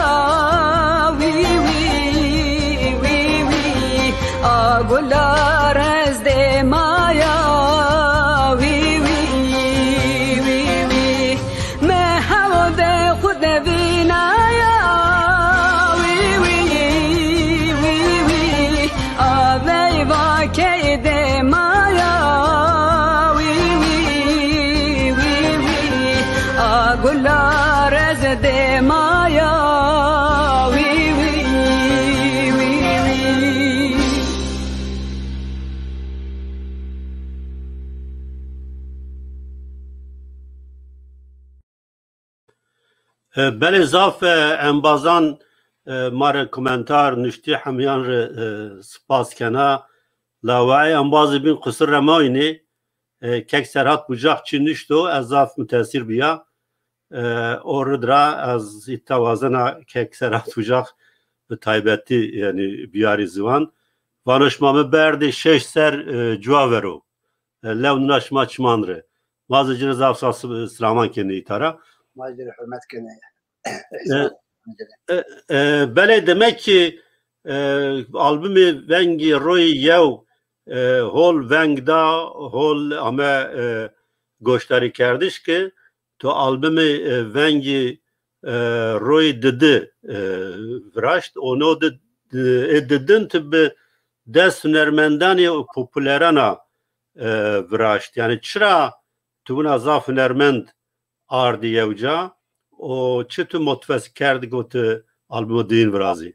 wî, wî, wî, wî. A gula rez de maya, wî, wî, wî, wî. Me hewde xwe de vinaya, wî, wî, wî, wî. A veyva key de maya, wî, wî, wî, wî. A gula rez de maya, wî, wî, wî, wî. E, belê zaf, e, embazan, e, ma re komentar nuştî, hemiyan re, e, spas kena. La wayê embazê bîn qusir re mayînê, e, kek Serhat Bucak çi nuşto, ez zaf mutesîr biya. E, o rid ra ez îta wazena kek Serhat Bucak bi taybetî, yanî biyarî ziwan. Vano şima min berdê şeş ser, e, cuwa vero. E, lew nina şima çiman re. Ma zî ci re zaf zaf silaman kenê îta ra. Ma zî re hurmet kenê. E, e, e, belê demek ki, e, albumê Vengê Royê Yew, e, hol veng da, hol ame, e, goşdarî kerdiş ki, tu albumê, e, Vengê, e, royê didi, e, viraşt. Û no di, di, ê didin tu bi dest hunermendanê û populerana, e, viraşt. Yani çira tu wina zaf hunermend ardî yewca û çi tu motive kerd got tu albûma duyîn virazî?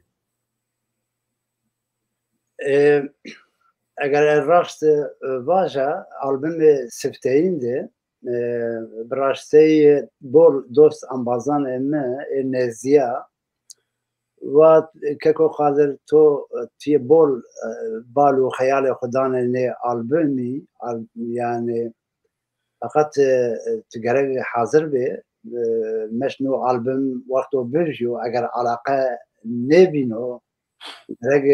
E, eger ez raşt, e, vaja, albumê Sifteyîn de, e, bi raşteyî bol dost ambazanê me ê nêzîya, vat, Keko Qadir, to, e, tiyê bol, e, bal û xeyalê xwe danê nê albumî, al-, yani, feqet, e, tu gerek hazir bê, e, meşno album wexto bir jî, eger alaqe nêbîno, gerek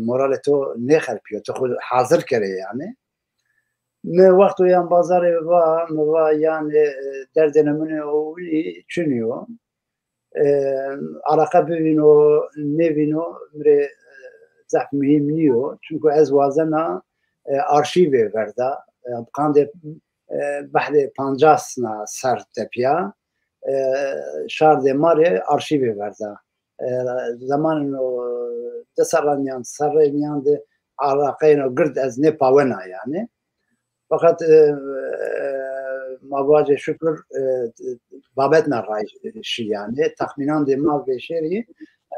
moralê to nêxerpiyo, tu xwe hazir kerê yani. Mi wexto yan bazarê va, mi va yani, e, derdê ne min û wî çiniyo. E, alaqe bivîno, nêvîno, mirê, e, zehf muhîm nîyo. Çunku ez wazena, e, arşîvê verda. E, qandê, e, behdê pancas na ser tepiya, e, şardê ma rê arşîvê verda. E, zemanên o di serran yan serrên yan de alaqeyên o gird ez nêpawena yani. Fakat, e, e, ma vajê şükür, e, babetna rayşî yani. Tahmînan de ma vêşêrî,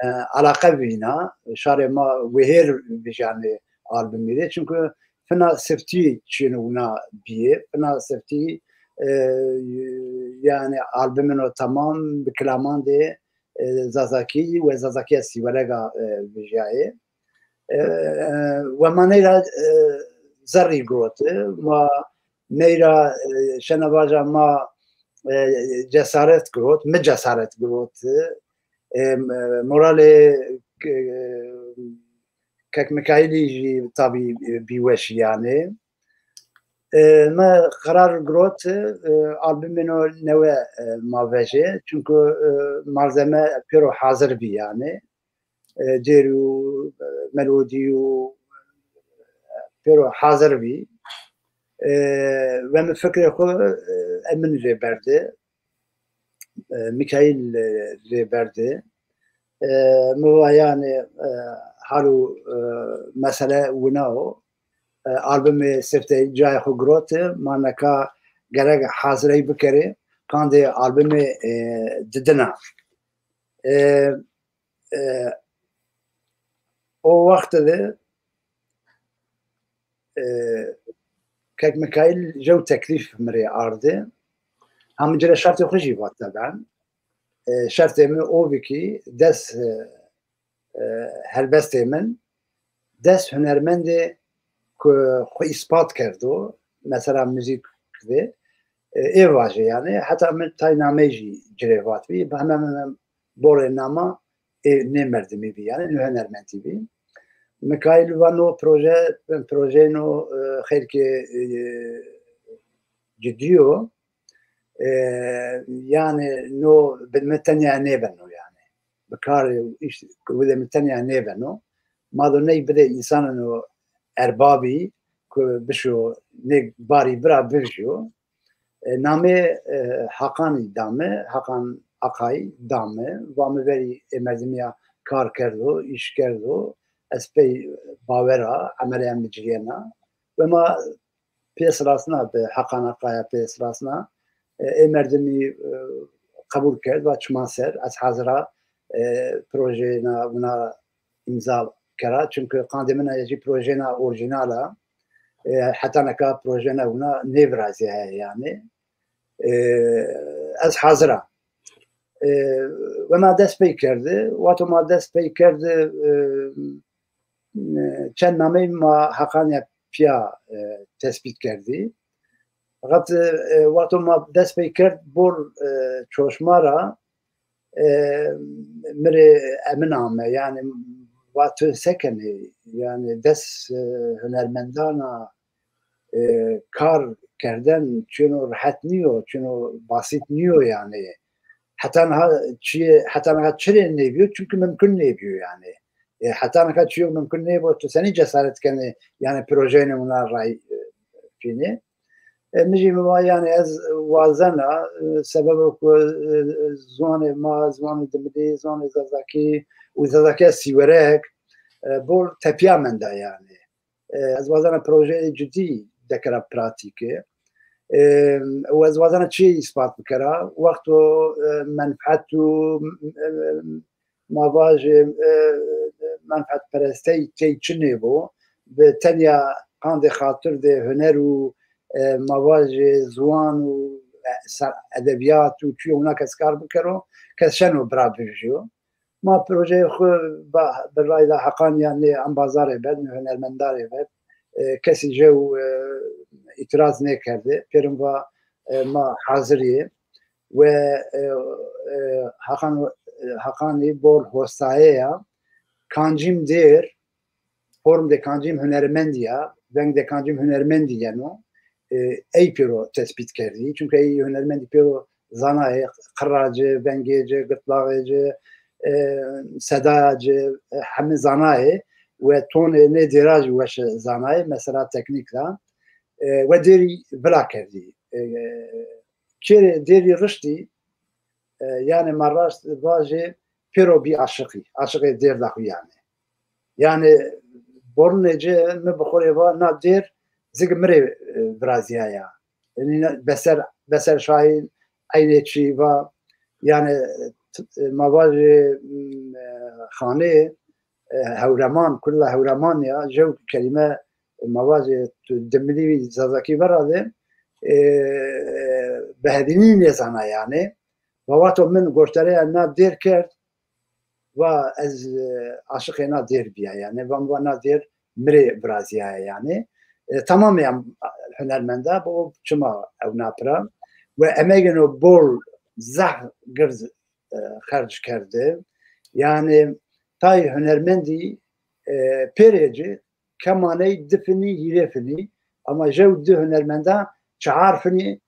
e, alaqe vîna, şarê ma wêhêr vijane albumî de. Çünkü fina siftî çîno wina biyê, fina siftî, e, yani albumên o tamam bi kilaman de, e, Zazakî ve Zazakiya Sîwerega, e, vijayê. E, e, we ma neyra, e, zerrî got, ma neyra, e, şenevaja ma, e, cesaret got, mi cesaret got. E, moralê, e, Kek Mikaîlî jî tabî, e, bîweş yani. E, me qerar girot, e, albumên o newe, e, ma vejê. Çünkü, e, malzeme pêro hazir bî yani. E, cêr û, e, melodî û, e, pêro hazir bî. E, ve min fikrê xwe, e, Emin rê berde. E, Mikaîl, e, rê berde. E, mi va yani, e, hal û, e, mesele wina o. E, albumê Sifteyî cayê xwe girot, ma neka gerek hazirey bikerê, qandê albumê, e, didina. E, e, o wext de, e, Kek Mikaîl jew teklîf mi rê arde. Ha min cire şertê xwe jî vat teben. E, şertê min o bî ki des, e, e, helbestê min, des hunermendê ku xwe îspat kerdo, mesela muzîk de, e, ê vajê yani, heta min tay nameyê jî cire vat bî, bi heme, heme borê nama ê nê merdimî bî yani, nê hunermendî bî. Mikaîl va no proje, projeyê no, e, xeylkê, e, cidî yo. E, yani no bi min tenya nêbeno yani. Bi karê û îş, wile min tenya nêbeno. Ma do ney bide însanên o erbabî ku bişo nê barî bira bivjiyo. E, namê, e, Hakanî dame, Hakan Akay dame, va mi verî ê merdimiya kar kerdo, îş kerdo, ez pey bawera, emeleya min ciriyena. Ve ma pê silasna bi Hakan Akaya pê silasna, e, ê merdimî, e, qebûl kerd, va çima ser, ez hazira, e, projeyena wina îmza kera, çünkü qandê min a jî projeyena orîjinal a, e, heta neka projeyena wina nêviraziye yani. E, ez hazir a. E, ve ma dest pey kerdi, wato ma dest pey kerdi, e, e, çend nameyê ma Hakanî piya, e, tespît kerdî. Fakat, e, wato ma dest pey kerd bor, e, çoşma ra, e, mi rê Emin ame, yani, va tu se kenê, yani, des, e, hunermendana, e, kar kerden çino rehet niyo, çino basit niyo, yani. Heta niha çiyê, heta niha çirê nêbiyo, çünkü mümkün nêbiyo, yani. E, heta niha çiyo mümkün nêbiyo, tu senî cesaret kenê, yani, projeyê wina ray, e, fînê. E, min jî min va, yani ez wazena, e, sebeba ku, e, ziwanê ma, ziwanê dimilî, ziwanê zazakî û zazakiya sîwerek, e, bol tepiya min de yani. E, ez wazena projeyê cidî dekera pratîkê. E, û ez wazena çi îspat bikera? Wexto, e, menfet û, e, ma vajê, e, menfetperestey tey çi nêbo, bi tenya qandê xatir de huner û, e, ma vajê ziwan û, e, sa-, edebiyat û çi wina kes kar bikero, kes şeno bira bijiyo. Ma projeyê xwe ba-, bi rayda heqaniya nê embazarê be, nê hunermendarê be, e, kesî jew, e, îtiraz nêkerde. Pêrin va, e, ma hazir yê. We, e, e, Hakan, e, Hakanî bol hostaye ya. Kancîm dêr, form de kancîm hunermendî ya, veng de kancîm hunermendî yeno. E, ey pêro tespît kerdî. Çunke ey hunermendî pêro zanayê, qira ci, vengê ci, girtlaxê ci, e, sedaya ci, e, hemî zanayê we tonê nê dêra jî weş zanayê, mesela teknîk da. E, we dêrî vila kerdî. E, kêrê dêrî riştî, e, yani ma rast vajê pêro bî aşiqî, aşiqê dêr da xwe yani. Yani borunê ci mi bi xwe rê va na dêr zig mi rê, e, viraziyaya. Yani beser, beser şahî eynê çî va yani t-, ma vajê, m, e, xanê, e, hewreman, kulla hewreman ya, jew kelîme ma vajê tu dimilî wî zazakî vera de, e, behedînî nêzana yani. Bawato min goştareya na dêr kerd, va ez, e, aşiqê na dêr biya yani. Va, va na dêr mi rê viraziyaye yani. E, tamam ya hunermenda, bu çima ew napira. Ve emegên o bol zeh girz, e, xerc kerde. Yani tay hunermendî, e, pêrê ci kemaney du finî, hîrê finî, ama jew du hunermenda çar finî,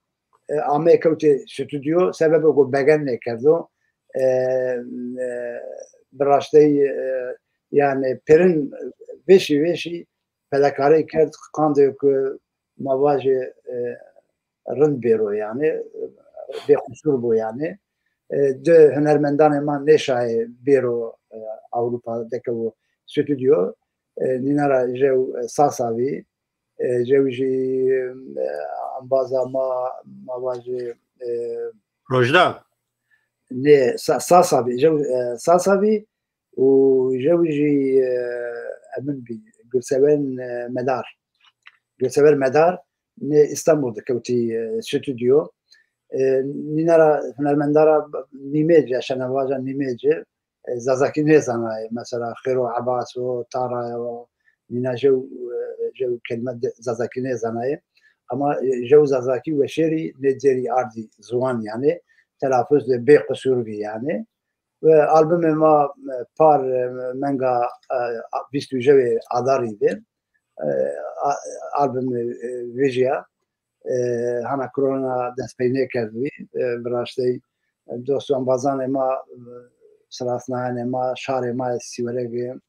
e, amê kewtê stûdyo, sebebe ku begen nêkerdo, e, e, bi raştey, e, yani pêrin vêşî vêşî fedekarey kerd, qandê ku ma vajê, e, rind bêro yani, bêqusûr bû yani. E, du hunermendanê ma nêşayê bêro, e, Ewropa dekevo stûdyo. E, nîna ra jew, e, Sasavî, e, jew jî, e, embaza ma, ma vajê, e, Rojda. Nê, Sa-, Sasavî, jew, e, Sasavî û jew jî, e, emin bî, Gulseven, e, Medar. Gulsever Medar nê Îstanbul dikewtî, e, stûdyo. E, nîna ra hunermendara nîmê ci, şenevaja nîmê ci, e, zazakî nêzanayê. Mesela Xêro Ebaso, Tarayo, nîna jew, e, jew kelîme de zazakî nêzanayê. Ama, e, jew zazakî weşêrî nê dêrî ardî ziwan yani. Telafuz de bê qusûr bî yani. Ve albumê ma, e, par, e, menga, e, bîst û jewê Adarî de, e, a-, albumê, e, vêjiya, e, hana korona dest pê nêkerdibî, e, bi raştey, e, dost û embazanê ma, e, sirasnayanê ma, şarê ma yê Sîweregê,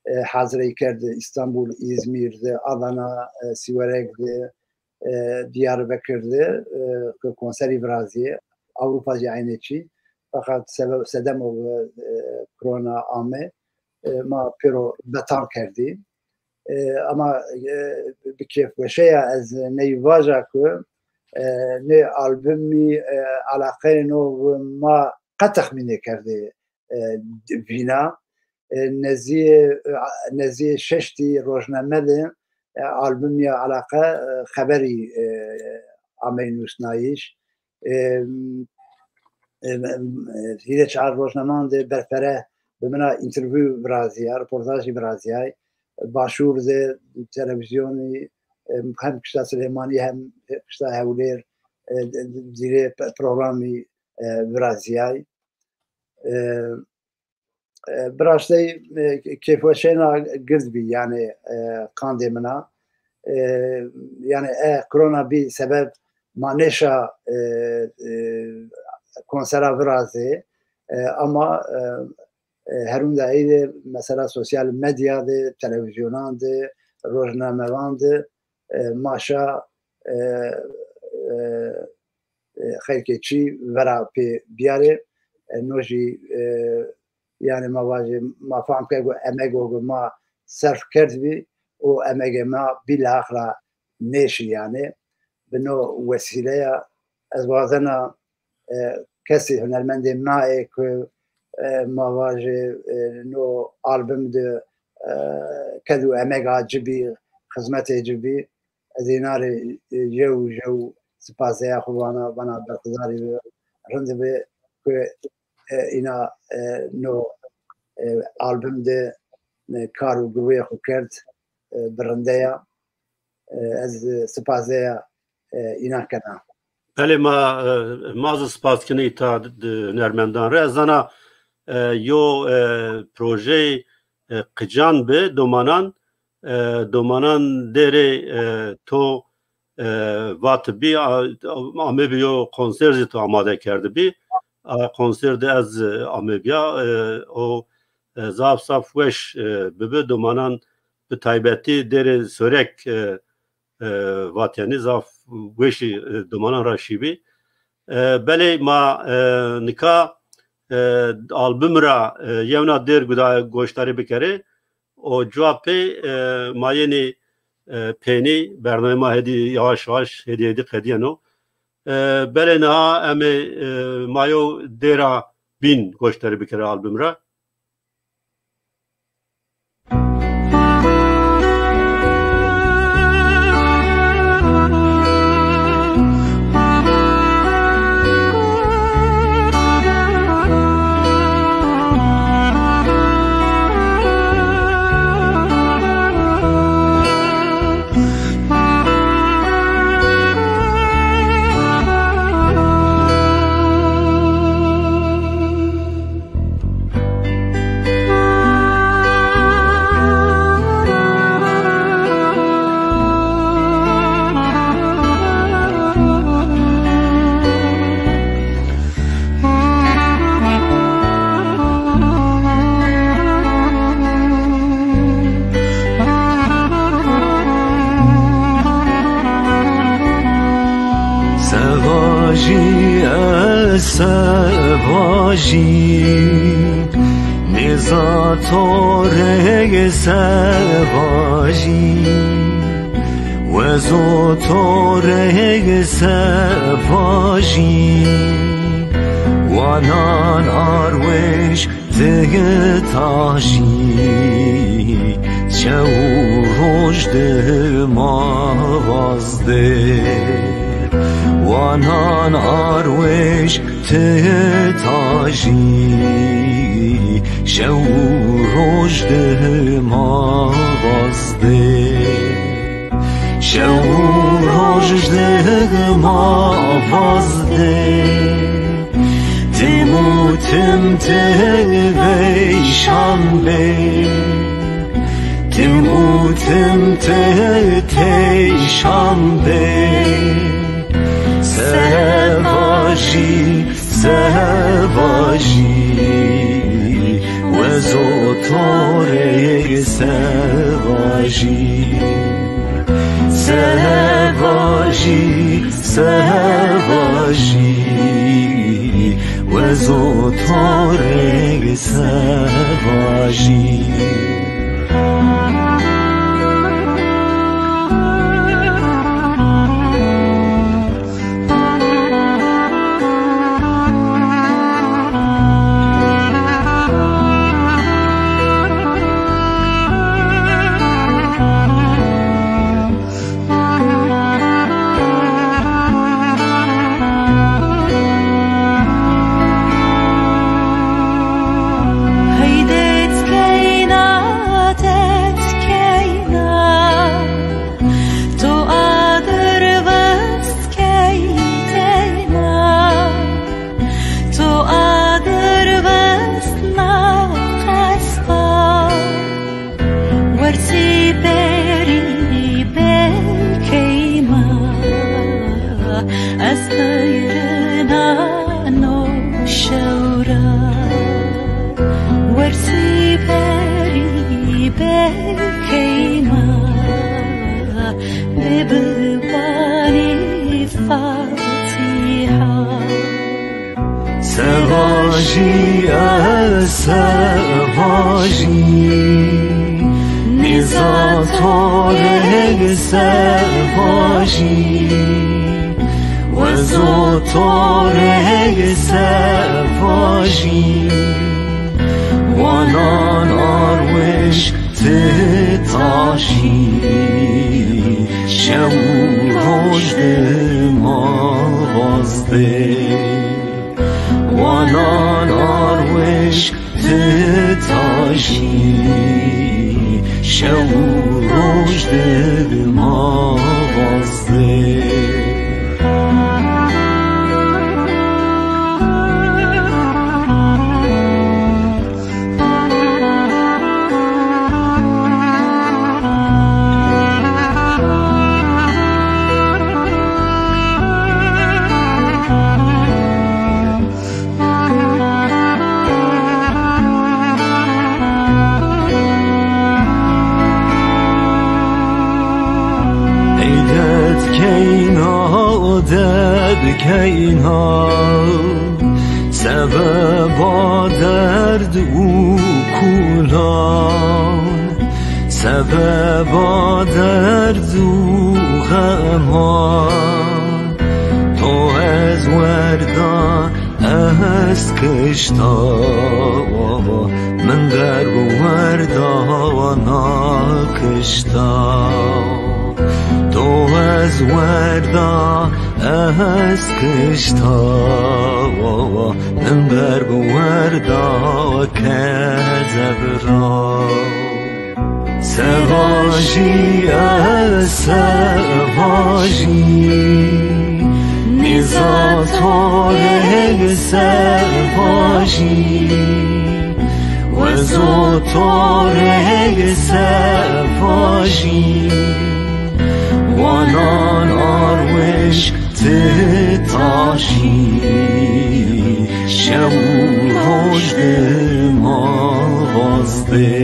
e, hazirey kerd Îstanbul, Îzmîr de, Adana, e, Sîwerek de, e, Diyarbekir de, e, ku konserî viraziyê, Ewropa jî eynê çî. Feqet sebe-, sedemo, e, korona ame, e, ma pêro betal kerdî. E, ama, e, bi kêfweşeya ez neyvaja ku, e, nê albumî, e, eleqeyno ma qet texmînê kerdê, e, vîna. E, neziyê, e, neziyê şeştî rojname de, e, albumya eleqe, e, xeberî, e, amey nûsnayîş. E, e, e, hîrê çar rojnaman de berfere bi mina interview viraziya, reportajî viraziyay. Başûr de televîzyonî, e, hem kişta Silêmanî hem kişta Hewlêr, e, di-, di-, dîrê pe-, programî, e, viraziyay. E, e, bi raştey, e, kêfweşêna gird bî, yani, e, qandê mina. E, yani, e, korona bî sebeb ma nêşa, e, e, konsera virazê, e, ama, e, e, herûnda ey de, mesela sosyal medya de, televîzyonan de, rojnamevan de, e, ma şa, e, e, e, xeyrkê çî vera pê biyarê. E, no jî, e, yani ma vajê, ma fam ke ku emego ku ma serf kerdbî û emegê ma bî li axira nêşî yani. Bi no wesîleya ez wazena, e, kesî hunermendê ma ê ku, e, ma vajê, e, no album de, e, ked û emega ci bî, xizmetê ci bî, ez ê narê, e, jew jew sipasdeya xwe vana, vana berxizarî bi rind bi ku, e, îna, e, no, e, album de, e, kar û girwê xwe kerd, e, bi rinde ya. E, ez, e, sipasdeya, e, îna kena. Belê ma, e, ma zî spas kinî ta di, di hunermendan re. Ez zana, e, yo, e, projeyê, e, qican bi domanan, e, domanan dêrê, e, to, e, vatibî, a, amê bi yo konser zî to amade kerdibî. A konser de ez, e, amê biya, e, o, e, zaf zaf weş, e, bibi domanan bi taybetî dêrê Sorek, e, e, vat yani zaf weşî, e, domanan ra şîbî. E, belê ma, e, nika, e, album ra, e, yewna dêr guda goştarî bikerê. O cuwa pê, e, ma yenî, e, pênî bernamê ma hêdî yavaş yavaş hêdî hêdî qediyeno. E, belê niha em ê, e, ma yo dêra bîn goştarî bikere album ra. Seva jî ez seva jî, nêza torê seva jî, wezo torê seva jî, wanan arwêş Tihta jî çew û roj dima vaz dê. Wanan arwêş tihta jî çew û roj dima vaz dê. Şew û roj dima vaz dê. Tim û tim ti veyşan bê. Tim û tim ti teyşan bê. Seva jî, seva jî, wezo torê seva jî. Seva jî, seva jî, wezo torê seva jî. Sevajî, nêza torê sevajî, wezo torê sevajî, wanan arweş ti taşî, şew û roj dima vazdê. Wanan arweş ti taşî, şew û roj dima vazdê. Ey dedkeyna, dedkeyna, sebeba derd û kulan, sebeba derd û xeman, to ez werda, ez kişta, min derb werda, wana kişta. To ez werda, ez kişta, min derb werda, kezebra. Sevajî, ez sevajî, nêza torê sevajî, wezo torê sevajî, wanan arweş ti taşî, şew û roj dima vazdê.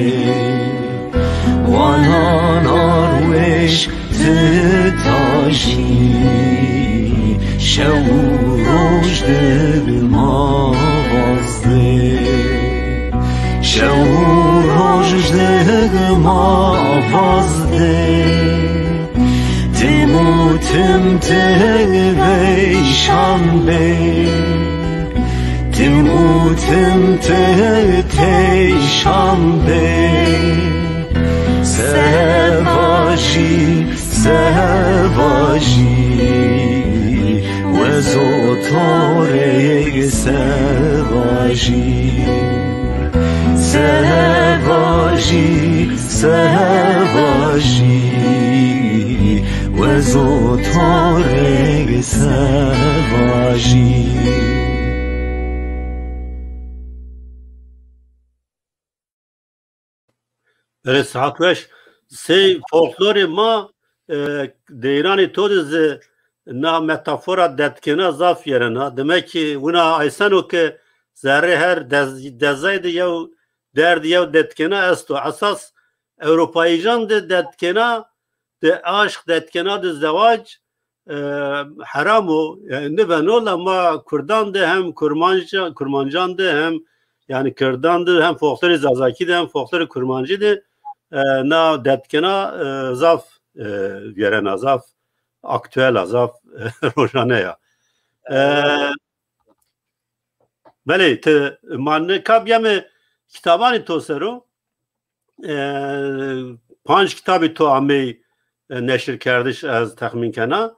Wanan arweş ti taşî, şew û roj dima vazdê. Şew û roj dima vazdê. Tim û tim ti veyşan bê. Tim û tim ti teyşan bê. Sevajî, sevajî, wezo torê sevajî. Sevajî, sevajî, wezo torê sevajî. Belê, sihat weş. Sey folklorê ma, e, deyranê to de zi na metafora dedkena zaf yerena. Demek ki wina ayseno ke zerrê her dez-, dezay de yew derd, yew dedkena esto. Esas Ewropayîjan de dedkena, de aşk, dedkena de zewac, e, heram o. Yani niveno, la ma Kurdan de hem Kurmanca-, Kurmancan de hem, yani Kirdan de hem folklorê Zazakî de hem folklorê Kurmancî de, e, na dedkena, e, zaf, e, viyerena, zaf aktuel a, zaf, e, rojane ya. E, belê, ti ma nika biyeme kitabanê to sero. E, panc kitabê to amey, e, neşirkerdiş, ez texmîn kena.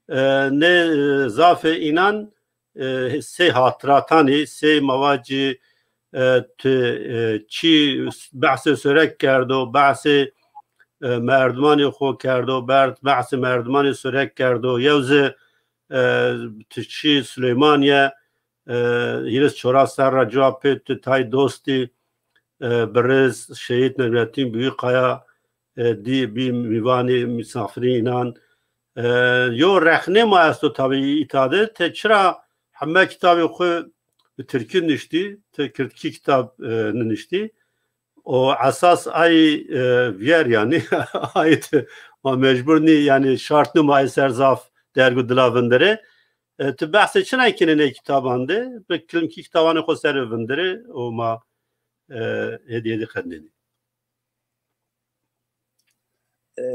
E, ne, e, zafê înan, e, sey hatiratanî, sey mavacî, e, ti, e, çi behsê Sörek kerdo, behsê, e, merdimanê xo kerdo, ber-, behsê merdimanê Sörek kerdo, yew zi, e, ti çi Süleymaniye, e, hîris çewres serra cuwa pê tu tay dostî, e, birêz Şehîd Necmettin Büyükkaya, e, dî bî mîvanê misafirî înan. E, yo rexnê ma esto tabî îta de, te çira heme kitabê xwe bi tirkî niştî, te kirdkî kitab, e, niniştî. O esas ay, e, viyer yani, ay te ma mecbur nî, yani şart nî ma ay ser zaf derg û dila vindirê. E, tu behsê çi nayê kirinê kitaban de? Bi kilimkî kitabanê xwe ser vindirê û ma, e, hêdî hêdî xendinê. E,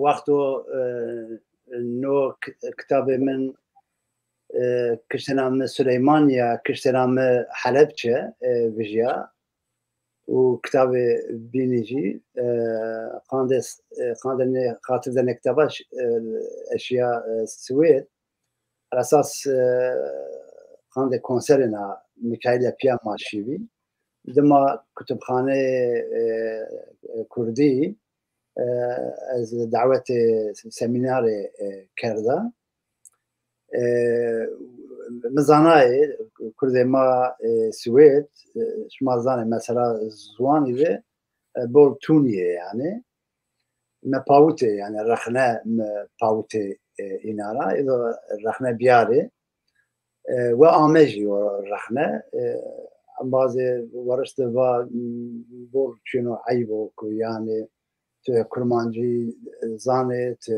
wexto, e, no k-, kitabê min, e, kiştena min Süleymaniye, kiştena min Helebçe, e, vijiya. Û kitabê bînî jî, e, qandê s-, e, qandê nê xatir de nê kitaba ş-, e, eşiya, e, Swêd. Esas, e, qandê konserê na Mikaîl Piya ma şîvî. Dima kutubxaneyê, e, e, Kurdî, e, ez dawetê semînarê, e, kerda. E, min zanayê Kurdê ma, e, Swêd, e, şima zanê mesela ziwanî de, e, bol tûnî ye yani. Me pawitê yani rexne me pawitê, e, înara, êdo rexne biyarê. E, we ame jî o rexne, e, embazê werişte va, m, bol çino eybo ku yani tu kurmancî zanê, tu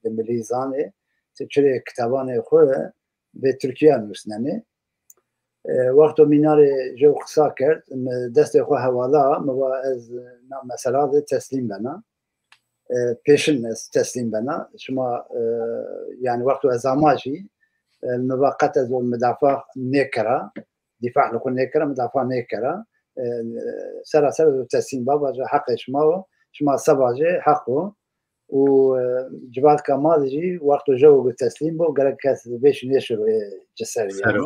dimilî zanê, tu çirê kitabanê xwe bê Tirkiya nûsnenê. E, wexto mînarê jew qisa kerd, mi destê xwe hewala, mi va ez na mesela de teslîm bena. E, pêşin ez teslîm bena. Şima, e, yani wexto ez ama jî, e, mi va qet ez o midafa nêkera. Dîfa li xwe nêkira, midafa nêkira. E, sera ser ez teslîm ba, baje heqê şima o, şima seba jê heq o. Û, e, civatka ma de jî wexto jew ku teslîm bû, gerek kes vêşî nêşiro ê ci ser yani.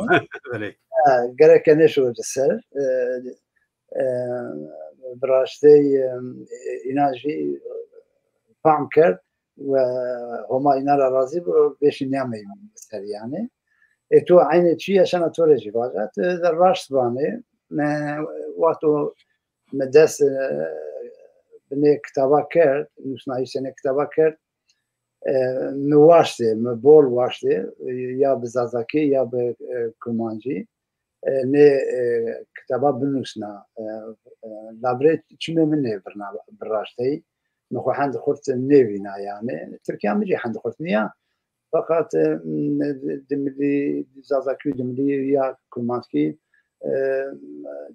Belê. Ha, gerek ke nêşiro ci ser. E, e, bi rastî, e, îna jî fam kerd we Homa îna ra razî bû, vêşî niyameyî ser yani. Ê tu eynê çi ye şena to rê jî vaja, tu de raşt vanê, me wexto me dest, e, binê kitaba kerd, nûsnayîşê nê kitaba kerd, e, mi waştê, mi bol waştê, e, ya bi zazakî ya bi, e, kurmancî, e, nê, e, kitaba binûsna, e, e, labrê çimê min nê birna bi raşteyî. Min xwe hend xurt nêvîna yani. Tirkiya min jî hend xurt niya. Feqet, e, dimilî, zazakî û dimilî ya kurmanckî, e,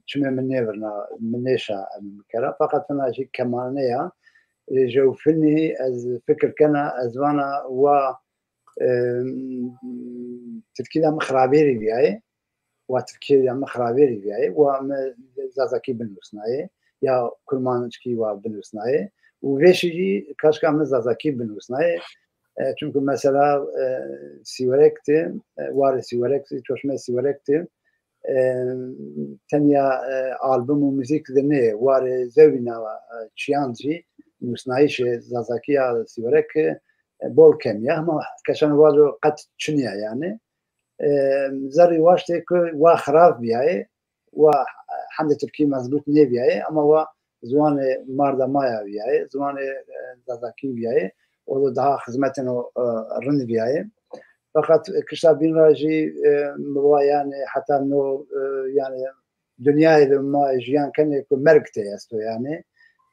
çimê min nêvirna, min nêşa em bikera. Feqet fina jî kemane ya, e, jewfinî ez fikir kena, ez vana wa, e, tirkî de min xirabêrî biyayê. Wa tirkî ya min xirabêrî biyayê, wa min zazakî binûsnayê, ya kurmanckî wa binûsnayê. Û vêşî jî kaşka min zazakî binûsnayê. E, çunku mesela, e, Sîwerek de, e, warê Sîwerek de, çoşmê Sîwerek de, e, tenya, e, album û muzîk de nê, warê zewîna, e, çiyan jî nûsnayîşê zazakî ya Sîwerek, e, bol kemî ya, ama keşan walo qet çiniya yani. E, zerrî waştê ku wa xirab biyayê, wa hemdê tirkî mezbût nêbiyayê, ama wa ziwanê marda maya biyayê, ziwanê, e, zazakî biyayê, o da daha xizmetên o, e, rind biyayê. Feqet kişta bîn ra jî, e, mi wa yani heta no, e, yani dinyayê de ma jiyan kenê ku merg tê esto yani.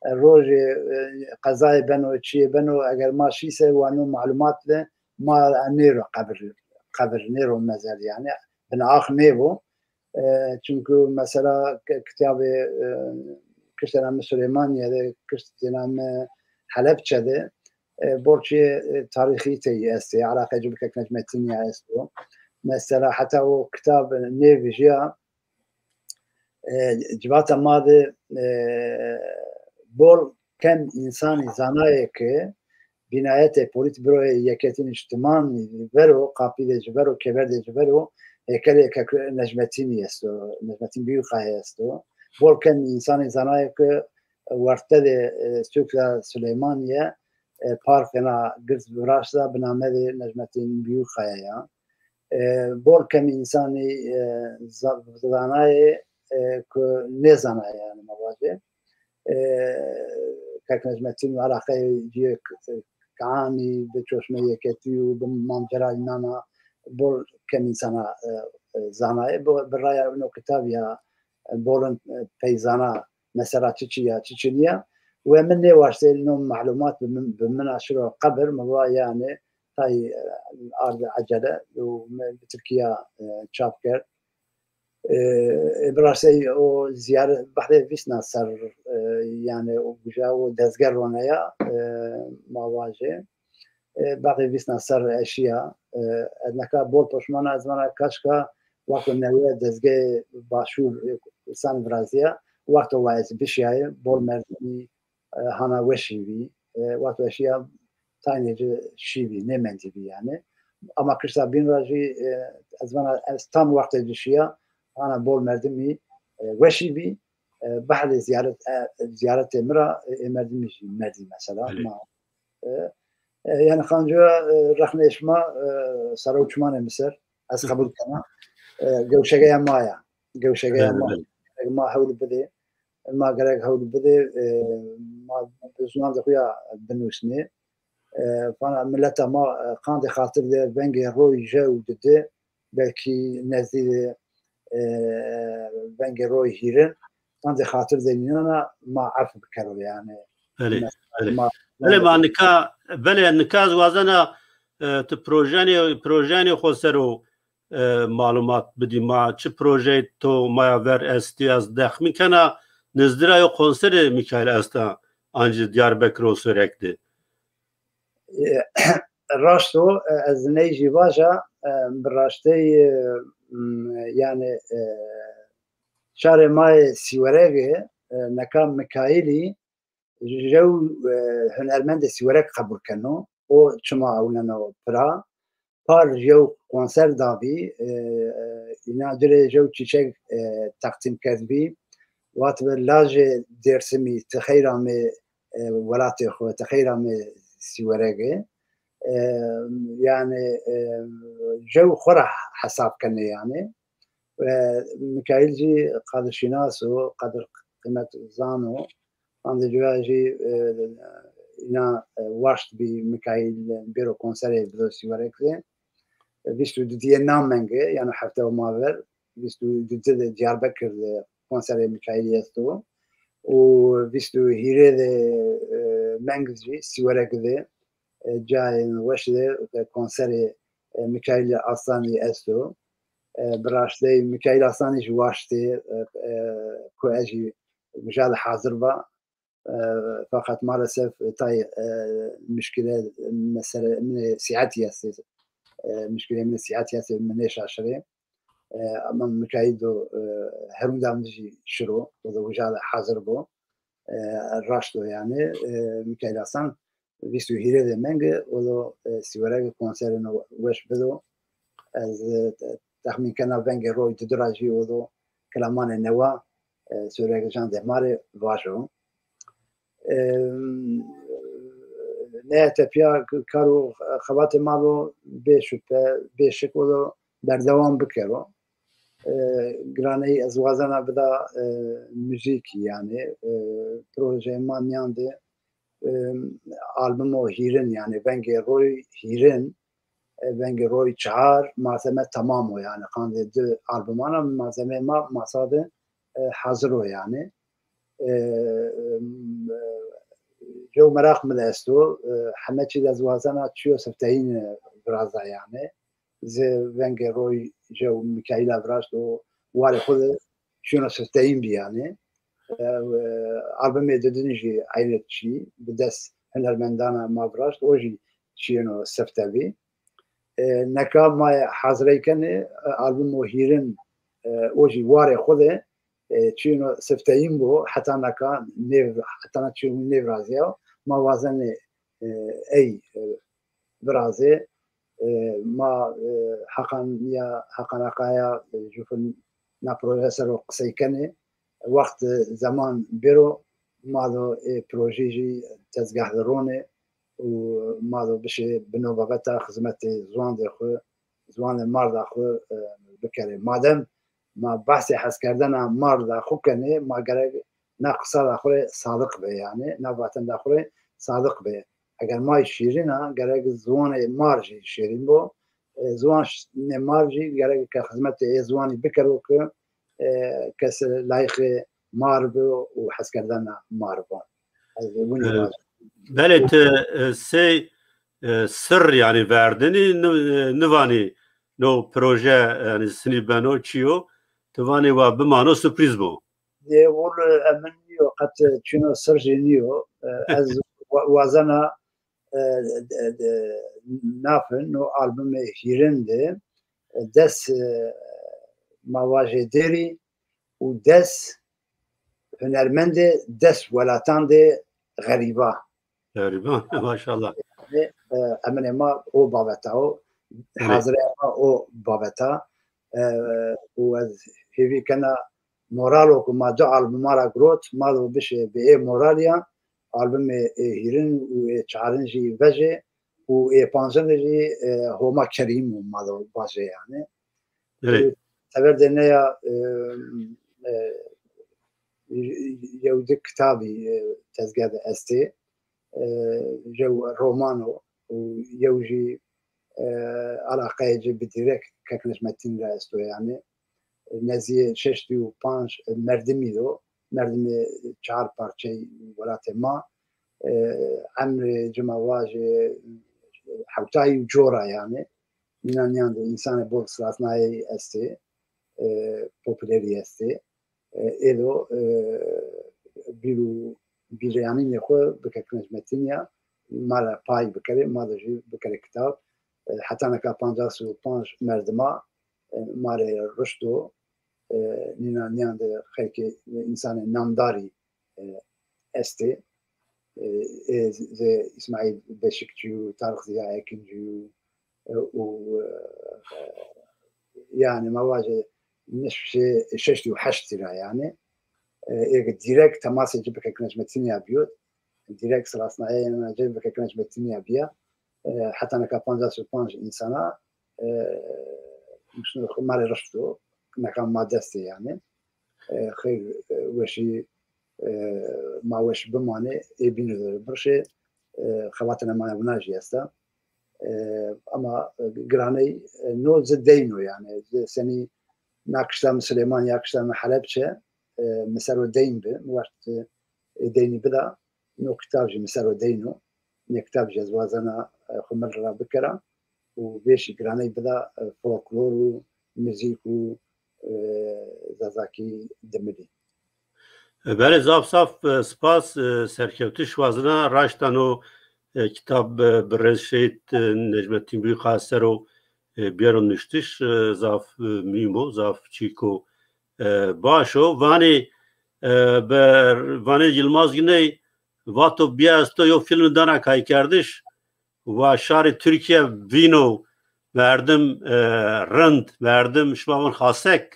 E, rojê, e, qezayê beno, çiyê beno, eger ma şîse wa no malumat de ma nêro qebir, qebir nêro mezel yani. Bin ax nêbo. E, çunku mesela k-, kitabê, e, kiştena min Süleymaniye de, kiştena min Helebçe de, e, borçê, e, tarîxî teyî estê, eleqe ci bi Kek Necmetînî ya esto. Mesela heta o kitab nêvijiya, e, civata ma de, e, bol kem însanî zanayê ke bînayetê polîtbüroyê Yeketî Niştimanî ji vero, qapîlê ji vero, kêverdê ji vero, hêkelê Kek Necmetînî esto, Necmetîn Büyükaya esto. Bol kem însanî zanayê ke wertedê, e, Sûkla Süleymaniye, e, parkena girs viraşta bi nameyê Necmetîn Büyükaya ya. E, bol kemî însanî, e, za-, zanayê, e, ku nêzanayê yani me vajê. E, Kek Necmetîn û eleqeyê ciyê k-, kanî bi çoşmê yeketî û bi mancera înana bol kemî însana, e, e, zanayê. Bi, bi raya ino kitab ya, e, bolin, e, peyzana mesela çi çi ya, çi çi niya. We min nêwaştê no melumat bi min, bi min aşiro qebir, min va yani tay, e, ardi ecele û me bi Tirkiya, e, çap kir. E, e, bi rastî o ziyaret behdê vîsna ser, e, yani o güja o dezge roneya, e, ma vajê. E, behdê vîsna ser eşiya. E, ez neka bol poşmana ez vana kaşka wexto newe dezge başûr, e, Kurdistanê viraziya, wexto wa ez bişiyayê, bol merdimî, e, hana weşî bî. E, wexto eşiya taynê ci şî bî, nêmendî bî yani. Ama kişta bîn ra jî, e, ez vana ez tam wextê ci şiya, hana bol merdimî, e, weşî bî. E, behdê ziyaret, e, ziyaretê min ra, e, ê merdimî jî merdî mesela. Belê. Ma, e, e, yani Xancoya, e, rexnê şima, e, sere û çimanê min ser. Ez qebûl kena. E, gewşegeya ma ya. Gewşegeya Belê, ma. belê. Ma hewl bidê. Ma gerek hewl bidê, e, ma bi ziwan de xwe ya binûsnê. E, fana mileta ma, e, qandê xatir de vengê roy jew didi, belkî nezdî de, e, vengê roy hîrin, qandê xatir de nînana ma ef bikero yani. Belê, Mesela belê. ma Belê, ma nika, belê, nika ez wazena, e, tu projenê, projenê xwe ser o, e, malumat bidî ma, çi projeyê to maya ver estî, ez dexmîn kena, nizdira yo konserê Mikaîl esta, ancî Diyarbekir û Sêwreg de. E, raşt o, e, ez ney jî vaja, e, bi raştey, e, m, yani, e, şarê ma yê Sîweregê, e, neka Mikaîlî jew, e, hunermendê Sîwereg qebûl keno. O çima ewneno pira? Par jew konser dabî, e, îna ci rê jew çîçek, e, teqdîm kerdbî. Vat bi lajê Dêrsimî ti xeyra me, e, welatê xwe, ti xeyra me Sîweregê. E, yani, e, jew xwe re hesab kenê yani. E, Mikaîl jî qadirşînas o, qadir qîmet zan o. Qandê cuya jî, e, îna, e, waşt bî Mikaîl bêro konserê bido Sîwerekê. Vîst û dudiyê na mengê, yani hefte û ma ver, vîst û dudiyê de Diyarbekir de konserê Mikaîlî esto. Û vîst û hîrê de, e, meng jî Sîwerek de, e, cayên weş de, e, konserê, e, Mikaîl Aslanî esto. E, bi raştê Mikaîl Aslanî jî waştê, e, e, ku ez jî mijal hazir ba. E, feqet maalesef tay, e, muşkile mesele min ê sîhetî estê. E, muşkilê min ê sîhetî estê, min nêşaşirê. E, ama Mikaîl do, e, herûnda min jî şiro, o da wija hazir bo. E, raşt o yani, e, Mikaîl Aslan vîst û hîrê de menge, o do, e, Sîwerek konserê no weş bido. Ez, e, te-, texmîn kena vengê roy didira jî o do kilamanê newa, e, Sêwreg Can Dehmarê vajo. Em, ne tepiya kar û xebatê ma bo bê şüphe, bê şik o do berdewam bikero. E, giraneyî ez wazena bida, e, muzîkî yani, e, projeyê ma miyan de, e, albumo hîrin yani vengê roy hîrin, e, vengê roy çar malzeme temam o yani. Qandê di albumana malzemeyê ma masa de, e, hazir o yani. E, e, jew meraq min esto, e, heme çî de ez wazena çiyo sifteyîn, e, viraza yani. Zê vengê roy jew Mikaîla viraşt û warê xwe de çiyona sifteyîn bî yani. E, e, albumê didin jî eynî çî bi dest hunermendana ma viraşt, o jî çiyeno sifte bî. E, neka ma hazirey kenê, e, albumo hîrin, e, o jî warê xwe de, e, çiyeno sifteyîn bo, heta neka nêv-, heta na çiyeno nêviraziya, ma wazenê, e, ey, e, virazê, e, ma, e, heqan ya, heqan aqaya, e, jufin na proje ser o qisey kenê. Wext, e, zeman bêro, ma do, e, projê jî tezgeh de ronê û ma do bişê bi nobabeta xizmetê ziwandê xwe, ziwanê marda xwe, e, bikerê. Madem ma behsê hezkerdena marda xwe kenê, ma gerek na qisa da xwe rê sadiq be yani, na vatenda xwe rê sadiq be. Eger may şîrîn a, gerek ziwanê mar jî şîrîn bo. E, ziwan ş-, nê mar jî gerek ke xizmetê ê ziwanî bikero ke, e, kes layiqê mar bi û hezkerdena mar bo. Ez ê winî Belê tu, e, sê, e, sir, yani verdinî ni-, e, nivanî no proje, yani sinî beno çi yo, tu vanî wa bimano sürpriz bo. Dê wol, e, emin niyo, qet, e, çino sir jî niyo. E, ez wa-, wazena, e, de, de, nafin no albumê hîrin de, e, des, e, mawajê dêrî û des hunermendê des welatandê xerîba. Xerîba, maşallah. E, eminê ma o babeta o, hazirê ma o babeta. E, û ez hêvî kena moralo ku ma du albuma ra girot, ma do bişê bi ê moraliya, albumê ê hîrin û ê çarin jî vejê û ê pancin jî, e, Homa Kerîm û ma do bajê yani. Belê. Teber de neya, e, e, yew di kitabî, e, tezgeh de estê. E, yew romano û yew jî, e, alaqeyê ci bi direk Kek Necmettin re esto yani. Neziyê şeştî û panc merdimî do, merdimê çar parçeyê welatê ma. E, emrê cima wa jî hewtayî û cora yani. Nînan niyan de însanê bol silasnayeyî estê, e, popülerî estê. E, êdo, e, bîr û bîreyanînê xwe bike Kek Necmettin ya, ma re pay bikere, ma de jî bikere kitab. E, heta neka pancas û panc merdima, e, ma re rişto, e, nînan niyan de xelkê, însanê namdarî, e, estê. E, ê zê Îsmaîl Beşikçî û Tarix Ziya Ekincî û, e, û, e, yani ma vaje niştê şeştî û heştî ra yani. E, ê direkt temasê ci bi Kek Necmettin ya biyo. Direkt silasnayeyê ci bi Kek Necmettin ya biya. E, heta neka pancas û panc însana, e, ma re rişto, neka ma destê yani. E, xeyr, e, weşî, e, ma weş bimane, ê bînê de birşê, e, xebatê nema wina jî esta. E, ama, e, giraney, e, no zi deyno yani. Zi senî na kişta mi Silêman ya kişta mi Helepçe, e, mi ser o deyn bi, mi wert, e, deynî bida, no kitab jî mi ser o deyno. Nê kitab jî ez wazena, e, xwe mi ra bikera û vê jî giraney bida, e, folklor û muzîk û, e, zazakî dimilî. Belê, zaf zaf, e, spas, e, serkewtiş wazina raştan o, e, kitab, e, bi rêz Şehîd, e, Necmettin Büyükaya ser o, e, biyero nuştiş, e, zaf, e, mühim o, zaf çîko, e, baş o. Vanê, e, be, vanê Yilmaz Güney vato biya ez to yo film dana kaykerdiş, wa şarê Tirkiye vîno merdim, e, rind, merdim şima vin xasek,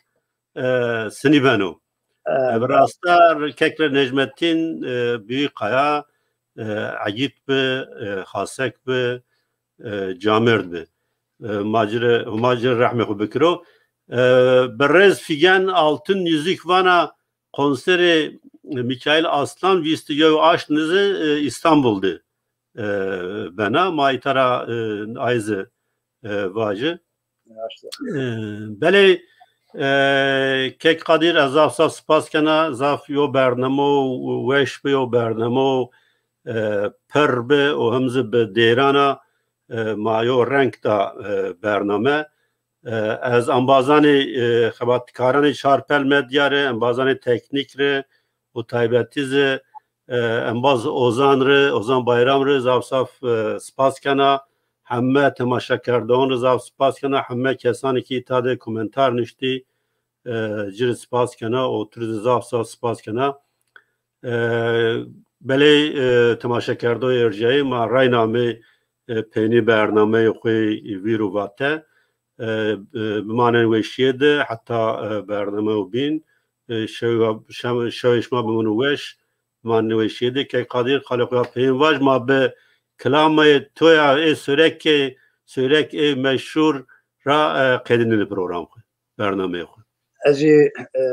e, sinî beno. E, bi rasta kekre Necmettin, e, Büyükaya, e, egît bi, e, xasek bi, e, camêrd bi. E, ma ci re, Huma ci re rehmê xwe bikiro. E, bi rêz Figen Altın Yüzük vana konserê Mikail Aslan vîst û yew aşt nizi, e, Îstanbul de, e, bena. Ma îtara, e, ayze, e, vaji. E, belê, e, Kek Qadir, ez zaf zaf spas kena, zaf yo bernamo weş bi, yo bernamo, e, pir bi û him zi bi dêrana, e, ma yo renk da, e, bername. E, ez embazanê, e, xebatkaranê Çarpel Medya re, embazanê teknîk re û taybetî zi, e, embaz Ozan re, Ozan Bayram re zaf zaf, e, spas kena. Heme temaşekerdoxan re zaf spas kena. Heme kesanê ki îta de komentar nuştî, e, ci re spas kena û tu re zaf zaf spas kena. E, belê, e, temaşekerdoyê erjayê ma rayna me, e, peynî bernameyê xwe vîr û vate. E, e, bimanin weşiyê de heta, e, bername û bîn. E, şewa, şem, şewê şima bimin û weş. Bimanin weşiyê de. Kek Qadir, qalê xwe ya peyên vaj, ma bi kilamê toya ê Sêrekê, Sêrek ê meşhur ra, e, qedînin li program xwe, bernameyê xwe. Ez jî, e,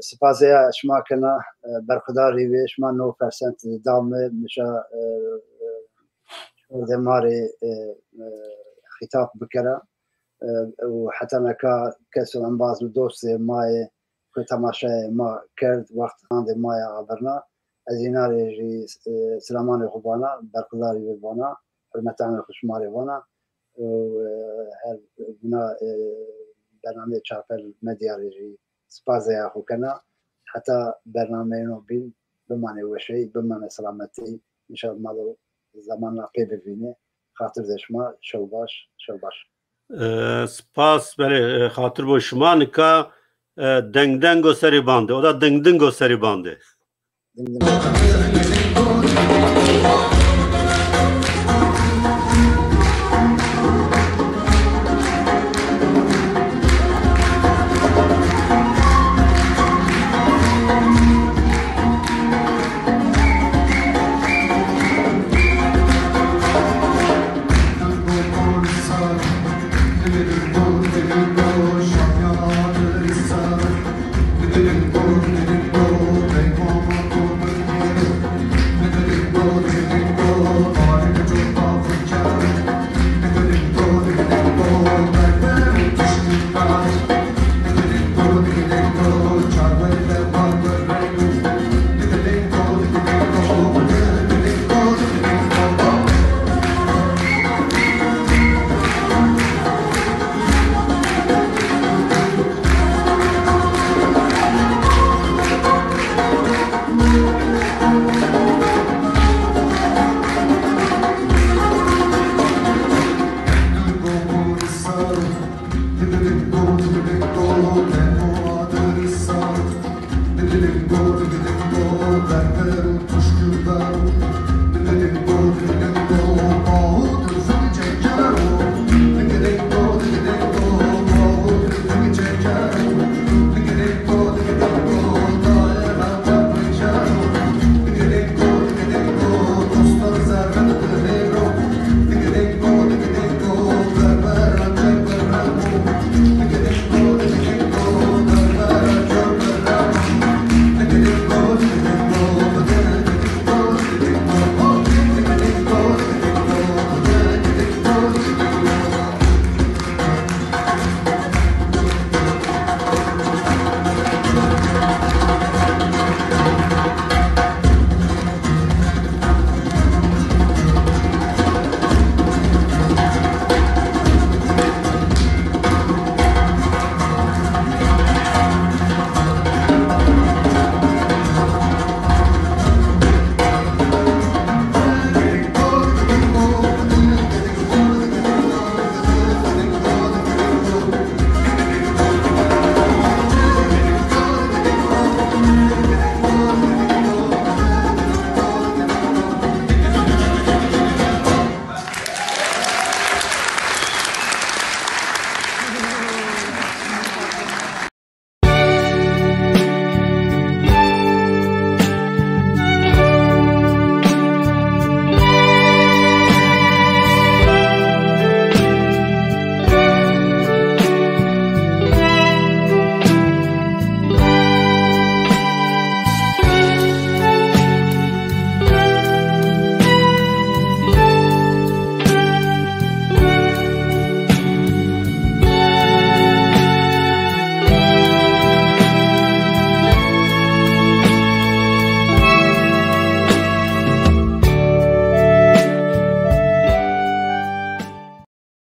sipasê ya şima kena, e, berxwedarî wê, şima no percent da me, mişa, e, e, de marê, e, e, xîtab bikera. E, û heta neka kes û embaz û dostê ma yê ku temaşeyê ma kerd, wext handê ma ya abirna. Ez jî narê jî, e, silamanê xwe vana, berxwedarî vê vana, hurmetanê xwe şima rê vana. Û, e, her bûna, e, bernameyê Çarpel Medya rê jî spasdeya xwe kena. Heta bernameyên bîn bimanê weşeyî, bimane selametî. Înşallah mal û zemanla pê bivîne. Xatir de şima, şew baş, şew baş. E, spas, belê, e, xatir bo şima. Nika, e, deng dengo serê bande, o da ding dingo serê bande. Ding ding.